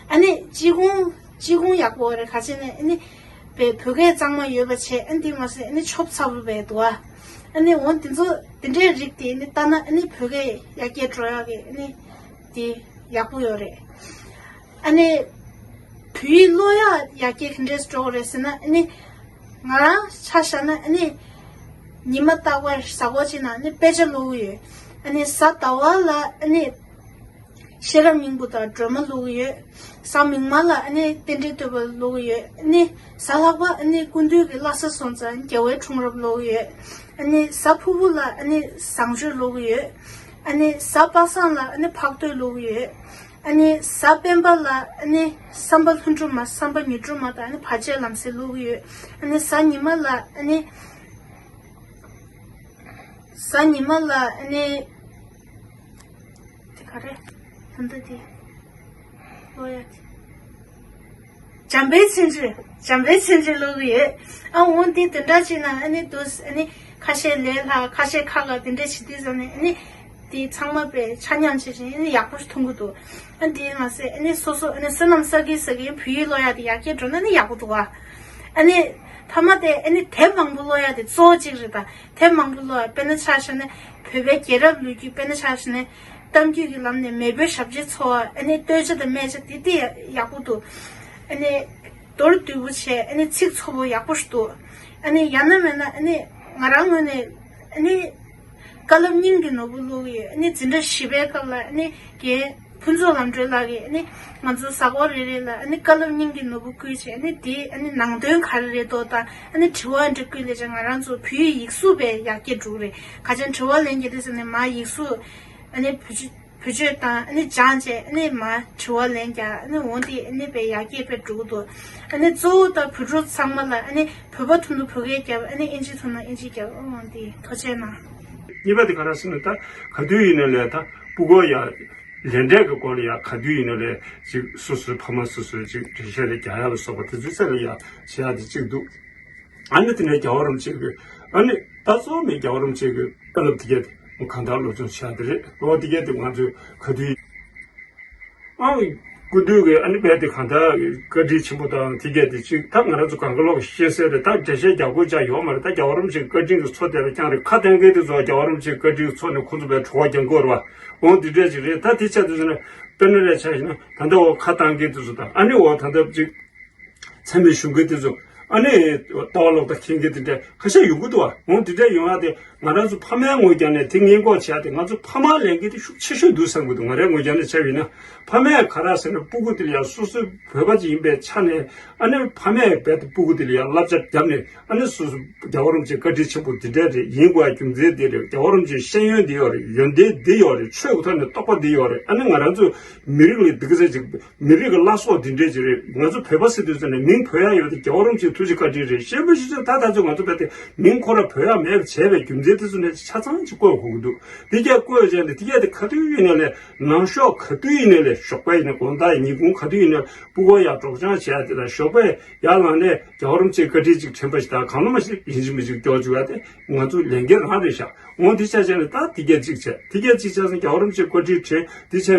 ཨ་ནི་སྤྱི་ཁོངས་སྤྱི་ཁོངས་ཡག་པོ་རེད། ག་ཅི་ནས་ཨ་ནི་བོད་བོད་སྐད་གཙང་མ་ཡོད་པ་བྱས། ཨ་ནི་དེ་མ་ཟད་ཨ་ནི་ཆོབ་ཚ་པོ་བས་འདུག་ཨ་ནི་འོ་དེ་ཚོ་དེ་འདྲའི་རིགས་དེ་ཨ་ནི་ལྟ་ན་ཨ་ནི་བོད་སྐད་ཡར་རྒྱས་འགྲོ་ཡག་གི་ཨ་ནི་དེ་ཡག་པོ་ཡོད་རེད། ཨ་ནི་བོད་ཡིག་ཀློག་ཡག་ཡར་རྒྱས་ག་འདྲས་འགྲོ་གི་རེད་ཟེར་ན། ཨ་ནི་ང་རང་ཆ་བཞག་ན་ཨ་ནི་ ཉི་མ་རྟག་པར་གཟའ་འཁོར་གཅིག་ནང་ནི་དཔེ་ཆ་ཀློག་གི་ཡོད། ཨ་ནི་གཟའ་ཟླ་བ་ལ་ཨ་ནི་ཤེས་རབ་སྙིང་པོ་དང་སྒྲོན་མ་ཀློག་གི་ཡོད། གཟའ་མིག་དམར་ལ་ཨ་ནི་རྟེན་འབྲེལ་བསྟོད་པ་ཀློག་གི་ཡོད། ཨ་ནི་གཟའ་ལྷག་པ་ཨ་ནི་ཀུན་འདུས་ཀྱི་བླ་གཟའ་སྲོང་བཙན་རྒྱལ་བའི་འཁྲུངས་རབས་ཀློག་གི་ཡོད། ཨ་ནི་གཟའ་ཕུར་བུ་ལ་ཨ་ནི་བཟང་སྤྱོད་ཀློག་གི་ཡོད། ཨ་ནི་གཟའ་པ་སངས་ལ་ཨ་ནི་འཕགས་བསྟོད་ཀློག་གི་ཡོད། ཨ་ནི་གཟའ་སྤེན་པ་ལ་ཨ་ནི་བསམ་པ་ལྷུན་གྲུབ་མ་བསམ་པ་ཉིད་སྒྲུབ་མ་དང་ཨ་ནི་བར་ཆད་ལམ་སེལ་ཀློག་གི་ཡོད། ཨ་ནི་གཟའ་ཉི་མ་ལ་ཨ་ནི་གཟའ་ཉི་མ་ལ་ཨ་ནི་དེ་ག་རེ་ད་ལྟ་དེ་ཀློག་ཡ་དེ། འཇམ་དཔལ་མཚན་བརྗོད། འཇམ་དཔལ་མཚན་བརྗོད་ཀློག་གི་ཡོད། ཨ་འོ་འདི་དེ་འདྲ་བྱས་ན་ཨ་ནི་འདུག་ཨ་ནི་ཁ་ཤས་ལས་སླ་ཁ་ཤས་ཁག་ག་དེ་འདྲ་བྱེད་དུས་ཙམ་ནས་ཨ་ནི་དེ་ཚང་མ་པའི་ཆ་མཉམ་བྱེད་ཅིང་ཨ་ནི་ཡག་པོ་ཞིག་མཐོང་གི་འདུག་ཨ་འདི་མ་ཟད་ཨ་ནི་སོ་སོ་ཨ་ནི་བསོད་ནམས་བསགས་ཀྱིན་བསགས་ཀྱིན་བོད་ཡིག་ཀློག་ཡ་དེ་ཡར་རྒྱས་འགྲོ་ན་ཨ་ནི་ཡག་པོ་འདུག་ཨ། ཨ་ནི་མཐའ་མ་དེ་ཨ་ནི་དེབ་མང་པོ་ཀློག་ཡ་དེ་གཙོ་བོ་གཅིག་རེད་ད། དེབ་མང་པོ་ཀློག་ཡ་དཔེར་ན་ཆ་བཞག་ན་བོད་པའི་རྒྱལ་རབས་ལོ་རྒྱུས། དཔེར་ན་ཆ་བཞག་ན་གཏམ་རྒྱུད་ཀྱི་ལམ་ནས་མེས་པོའི་ཞབས་ཕྱི་འཚོལ་བ། ཨ་ནི་སྟོད་ཆ་དང་སྨད་ཆ་དེ་དེ་ཡག་པོ་འདུག་ཨ་ནི་མདོར་བསྡུས་པོ་བྱས་ཨ་ནི་ཚིག་ཚོ་བོ་ཡག་པོ་ཞིག་འདུག་ཨ་ནི་ཡང་ན་མེད་ན་ཨ་ནི་ང་རང་ངོས་ནས་ཨ་ནི་བཀའ་སློབ་སྙིང་གི་ནོར་བུ་ཀློག་གི་ཡོད། ཨ་ནི་འཛིན་གྲྭ་བཞི་པའི་སྐབས་ལ་ཨ་ནི་རྒན་ཕུན་ཚོགས་ལམ་གྲོལ་ལགས་ཀྱིས་ཨ་ནི་ང་ཚོ་གཟའ་འཁོར་རེ་རེ་ལ་ཨ་ནི་བཀའ་སློབ་སྙིང་གི་ནོར་བུ་བསྐུལ་བྱས། ཨ་ནི་དེའི་ཨ་ནི་ནང་དོན་ག་རེ་རེད་འདུག་དང་ཨ་ནི་དྲི་བ་འདྲ་བསྐུལ་ལས་ཀྱང་ང་རང་ཚོ་བོད་ཡིག་གཟུགས་པའི་ཡར་རྒྱས་འགྲོ་གི་རེད། ག་ཅན་དྲི་བ་ལན་རྒྱག་དུས་ཙམ་ནས་མ་ཡིག་གཟུགས་ཨ་ནི་བེད་སྤྱོད་བེད་སྤྱོད་དང་ཨ་ནི་སྦྱངས་བྱས་ཨ་ནི་མ་དྲི་བ་ལན་རྒྱག་ཨ་ནི་འོང་དེ་ཨ་ནི་པའི་ཡར་རྒྱས་པའི་འགྲོ་གི་འདུག་ཨ་ནི་གཙོ་བོ་ད་བོད་ཕྲུག་ཚང་མ་ལ་ཨ་ནི་བོད་པ་ཐུབ་ན་བོད་སྐད་རྒྱབ། ཨ་ནི་ཨིན་ཇི་ཐུབ་ན་ཨིན་ཇི་རྒྱབ། འོང་དེ་ཐུགས་རྗེ་གནང་། གཉིས་པ་དེ་ག་རེ་ཟེར་ན་ད་ག་དུས་ཡིན་ན་ལས་ད་སྤུ་གུ་ཡ་ལས་འབྲས་ཀྱི་སྐོར་ལ་ཡ་ག་དུས་ཡིན་ན་ལས་ཅིག་སོ་སོའི་ཕ་མ་སོ་སོའི་ཅིག་འགྲེལ་བཤད་རེ་རྒྱག་ཡ་ལ་སོགས་པ་དེ་ཚོའི་ཚད་ལ་ཡ་བྱེད་ཡ་དེ་གཅིག་འདུག་ཨ་ནི་དེ་ནས་རྒྱལ་བ་རིན་པོ་ཆེ་གི་ཨ་ནི་ད་གཙོ་བོ་མིན་རྒྱལ་བ་རིན་པོ་ཆེ་གི་བཀའ་སློབ་དེ་གས་དེ་གང་ལྟར་སློབ་སྦྱོང་བྱེད་ཡ་དེ་རེད། འོ་དེ་གས་དེ་ང་ཚོས་ག་དུས། ཨང་། སྐུ་མདུན་གྱི་ཨ་ནི་རྦད་དེ་གང་ལྟར་བཀའ་དྲིན་ཆེན་པོ་དང་དེ་གས་དེ་གཅིག་ད་ང་རང་ཚོ་གང་ག་ལོག་ཤེས་གསལ་རེད། ད་འགྲེལ་བཤད་རྒྱག་དགོས་ཅག་ཡོད་མ་རེད། ད་རྒྱལ་བ་རིན་པོ་ཆེའི་བཀའ་དྲིན་གྱི་མཚོ་དེ་ལ་རྐྱང་རེད། ཁ་གཏད་མཁན་དེ་ཚོ་རྒྱལ་བ་རིན་པོ་ཆེའི་བཀའ་དྲིན་གྱི་མཚོ་ནས་ཁོ་ཚོ་བས་གྲོགས་པོ་རྒྱག་དགོས་རེད་བ། འོང་འདི་འདྲས་ཅིག་རེད། ད་དེ་ཆ་དེ་ཚོ་ནས་དཔེར་ན་རེ་ཆ་བཞག་ན་ད་ལྟ་འོ་ཁ་གཏད་མཁན་དེ་ཚོ་དང་ཨ་ནི་འོ་ད་ལྟ་ཅིག་ཚད་མེད་གཞུང་མཁན་དེ་ཚོ་ཨ་ནི་ལྟ་བ་ལོག་ལྟ་མཁན་གྱི་དེ་འདྲ་ཁ་ཤས་ཡོང་གི་འདུག་བ། འོང་དེ་འདྲ་ཡོང་ཡ་དེ་ང་རང་ཚོ་ཕ་མའི་ངོས་ཀྱང་ནས་དེ་སྔོན་འགོག་བྱེད་ཡ་དེ་ང་ཚོ་ཕ་མ་ལས་འགན་དེ་ཤུགས་ཆེ་ཤོས་འདུག་བསམ་གྱི་འདུག་ང་རའི་ངོས་ཀྱང་ནས་བྱས་པ་ཡིན་ན་ཕ་མས་ག་རེ་ཟེར་ན་སྤུ་གུ་དེ་ལ་ཡང་སོ་སོའི་བོད་པ་ཅིག་ཡིན་པའི་ཆ་ནས་ཨ་ནི་ཕ་མས་རྦད་དེ་སྤུ་གུ་དེ་ལ་ཡང་བསླབ་བྱ་བརྒྱབ་ནས་ཨ་ནི་སོ་སོ་རྒྱལ་བ་རིན་པོ་ཆེ་བཀའ་དྲིན་ཆེན་པོ་དེ་འདྲ་རེད། ཡིན་དགོས་ཡ་རྒྱུ་མཚན་དེ་རེད། རྒྱལ་བ་རིན་པོ་ཆེའི་ཤེས་ཡོན་དེ་ཡོད་རེད། ཡོན་ཏན་དེ་ཡོད་རེད། ཆོས་ཀྱི་ཐོག་ནས་རྟོགས་པ་དེ་ཡོད་རེད། ཨ་ནི་ང་རང་ཚོ་མི་རིགས་ལ་འདི་ག་ཚད་ཅིག་མི་རིགས་ཀྱི་བླ་སྲོག་འདི་འདྲས་ཅིག་རེད། ང་ཚོ་བོད་པ་ཟེར་དུས་ཙམ་ནས་མིང་བོས་ཡ་ཡོད་དེ་རྒྱལ་བ་རིན་པོ་ཆེའི་ཐུགས་རྗེ་བཀའ་དྲིན་རེད། ཤེས་པ་ཤེས་ཚད་ད་ད་ཚོད་ང་ཚོ་བལ་ཏེ་མིང་ཁོ་ར་བོས་ཡ་མེད་པ་བྱས་པའི་རྒྱུ་མཚན་དེ་ཚོ་ནས་ཆ་ཚང་ཅིག་བཀོད་དགོས་ཀྱི་འདུག་དེ་གས་བཀོད་བྱས་ནས་དེ་གས་དེ་ག་དུས་ཡིན་ན་ལས་ནང་ཤོག་ག་དུས་ཡིན་ན་ལས་ཞོགས་པ་ཡིན་ན་དགོང་དག་ཡིན་ཉིན་གུང་ག་དུས་ཡིན་ན་ལས་སྤུ་གུ་ཡ་སྲོག་སྦྱང་བྱས་ཡ་དེ་ལ་ཞོགས་པ་ཡར་ལངས་ནས་རྒྱལ་བ་རིན་པོ་ཆེའི་བཀའ་དྲིན་ཅིག་དྲན་པ་ཞིག་དང་གང་ལ་མ་ཞིག་ཡིན་གཅིག་མིན་གཅིག་སྐྱོར་བཅུག་ཡ་དེ་ང་ཚོ་ལས་འགན་རང་རེད་ཤག་འོང་དེ་ཆ་བྱས་ནས་ད་དེ་གས་ཅིག་བྱས་དེ་གས་ཅིག་བྱས་ཙང་རྒྱལ་བ་རིན་པོ་ཆེའི་བཀའ་དྲིན་དྲན་དེ་ཆ་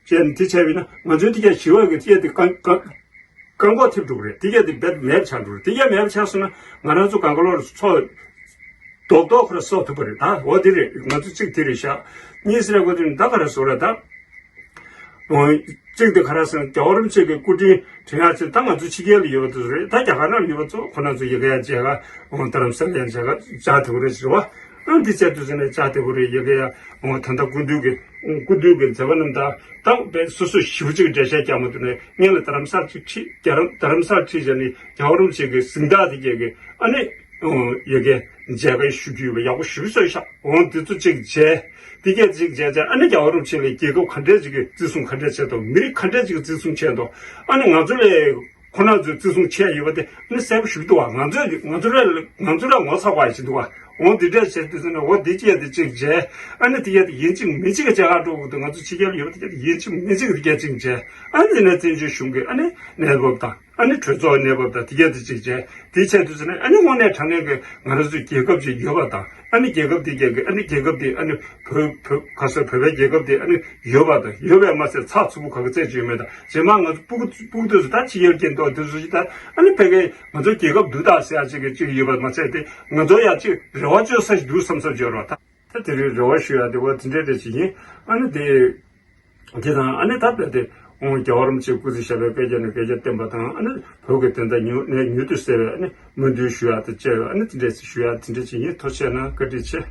བྱས་ནས་དེ་བྱས་པ་ཡིན་ན་ང་ཚོའི་དེ་གས་ཞི་བ་གི་དེ་གས་དེ་གང་གང་བཀག་འགོག་ཐེབས་འགྲོ་གི་རེད། དེ་གས་དེ་རྦད་མེད་པ་ཆགས་འགྲོ་རེད། དེ་གས་མེད་པ་ཆགས་སོང་ན་ང་རང་ཚོ་གང་ག་ལོར་ཚོ་རྡོག་རྡོག་ཁོ་ར་གསོག་ཐུབ་པ་རེད། ད་འོ་དེ་རེད། ང་ཚོ་གཅིག་དེ་རེད་ཤག་གཉིས་ཟེར་ཡ་གོ་དེ་ནི་ད་ག་རེ་བཟོ་ར་ད། འོ་གཅིག་དེ་ག་རེ་ཟེར་ན་རྒྱལ་བ་རིན་པོ་ཆེ་གི་སྐུ་དྲིན་དྲན་ཡ་ཆེད་ད་ང་ཚོ་ཕྱི་རྒྱལ་ལ་ཡོད་པ་ཚོ་རེད། ད་རྒྱ་གར་ནང་ལ་ཡོད་པ་ཚོ་ཁོ་རང་ཚོ་ཡ་གི་ཡ་མཇལ་ག་འོ་རྡ་རམ་ས་ལ་ཡ་མཇལ་ག་བཅར་ཐུབ་ཀྱི་རེད་ཟེར་བ། ཨ་འདི་བཅར་དུས་ཟེར་ན་བཅར་ཐུབ་ཀྱི་རེད། ཡ་གི་ཡ་འོ་ད་ལྟ་སྐུ་མདུན་གི་སྐུ་མདུན་གྱི་མཛད་པ་རྣམས་དང་ད་བས་སོ་སོ་ཞིབ་ཅིག་འགྲེལ་བཤད་རྒྱག་མ་ཐུབ་ནས་སྔོན་ལ་རྡ་རམ་སར་ཅིག་ཁྲིད་རྒྱ་རམ་རྡ་རམ་སར་ཁྲིད་བྱས་ནས་རྒྱལ་བ་རིན་པོ་ཆེ་གི་གཟེངས་རྟགས་དེ་རྒྱལ་གི་ཨ་ནི་ཡ་གི་མཇལ་ཁ་ཞུ་རྒྱུ་ཡོད་པ་ཡག་པོ་ཞིབ་བཟོས་ཤག་འོང་དེ་ཚོ་ཅིག་མཇལ། དེ་གས་ཅིག་མཇལ་བྱས་ཨ་ནི་རྒྱལ་བ་རིན་པོ་ཆེ་ལ་རྒྱལ་ཁབ་ག་འདྲས་ཅིག་གི་བརྩི་སྲུང་ག་འདྲས་བྱས་འདུག་མི་རིགས་ག་འདྲས་ཅིག་གི་བརྩི་སྲུང་བྱས་འདུག་ཨ་ནི་ང་ཚོ་ལས་ཁོ་རང་ཚོའི་བརྩི་སྲུང་བྱས་ཡོད་པ་དེ་ཨ་ནི་གསལ་པོ་ཞིག་འདུག་བ། ང་ཚོས་ང་ཚོ་ར་ང་ཚོ་ར་ངོ་ཚ་བ་ཞིག་འདུག་བ། འོང་འདི་འདྲས་བྱས་དུས་ཙམ་ནས་འོ་འདི་སྐད་དེ་གཅིག་བྱས། ཨ་ནི་དེ་གས་དེ་ཡིན་གཅིག་མིན་གཅིག་གི་བྱ་ག་འགྲོ་དགོས་འདུག་ང་ཚོ་ཕྱི་རྒྱལ་ཡོད་པ་དེ་གས་དེ་ཡིན་གཅིག་མིན་གཅིག་གི་དེ་གས་གཅིག་བྱས། ཨ་ནི་དེ་ནས་བཙན་བྱོལ་གཞུང་གི་ཨ་ནི་གནས་བབ་དང་ཨ་ནི་གྲོས་ཚོགས་གནས་བབ་དང་དེ་གས་དེ་གཅིག་བྱས། དེ་བྱས་དུས་ཙམ་ནས་ཨ་ནི་དངོས་གནས་དྲང་གནས་ཀྱི་ང་རང་ཚོའི་རྒྱལ་ཁབ་ཅིག་ཡོད་པ་དང་ཨ་ནི་རྒྱལ་ཁབ་དེ་གས་གི་ཨ་ནི་རྒྱལ་ཁབ་དེ་ཨ་ནི་བོད་བོད་ག་ས་བོད་པའི་རྒྱལ་ཁབ་དེ་ཨ་ནི་ཡོད་པ་དང་ཡོད་པས་མ་ཟད་ཚགས་ཚུད་པོ་ག་གི་རྩད་གཅོད་མེད་དང་རྗེས་མ་ང་ཚོ་སྤུ་གུ་སྤུ་གུ་དེ་ཚོ་ད་ཕྱི་རྒྱལ་སྐྱེས་མདོག་དེ་ཚོ་ཞིག་ད་ཨ་ནི་ཕ་གིའི་ང་ཚོ་རྒྱལ་ཁབ་འདུག་ད་ཟེར་ཡ་ཅིག་གི་ཅིག་ཡོད་པ་མ་ཚད་དེ་ང་ཚོ་ཡ་ཅིག་རེ་བ་བཅོལ་ས་ཞིག་འདུག་བསམ་བསམ་བརྗོད་རོགས་ད། ད་དེ་རིང་རེ་བ་ཞུ་ཡ་དེ་བ་དེ་འདྲ་འདྲ་ཅིག་ཡིན། ཨ་ནི་དེ་དེ་དང་ཨ་ནི་ད་བལ་དེ་ ཨོང་རྒྱལ་བ་རིན་པོ་ཆེ་སྐུ་ཚེ་ཞབས་པད་བསྐལ་བརྒྱར་ནས་བསྐལ་བརྒྱར་བརྟན་པ་དང་། ཨ་ནི་བོད་ཀྱི་བདེན་མཐའ་མྱུར་ནས་མྱུར་དུ་གསལ་བའི་ཨ་ནི་སྨོན་འདུན་ཞུ་ཡག་དང་བཅས་པའི་ཨ་ནི་དེ་འདྲས་ཞུ་ཡག་དེ་འདྲས་ཅིག་ཡིན། ཐུགས་རྗེ་གནང་། བཀའ་དྲིན་ཆེ།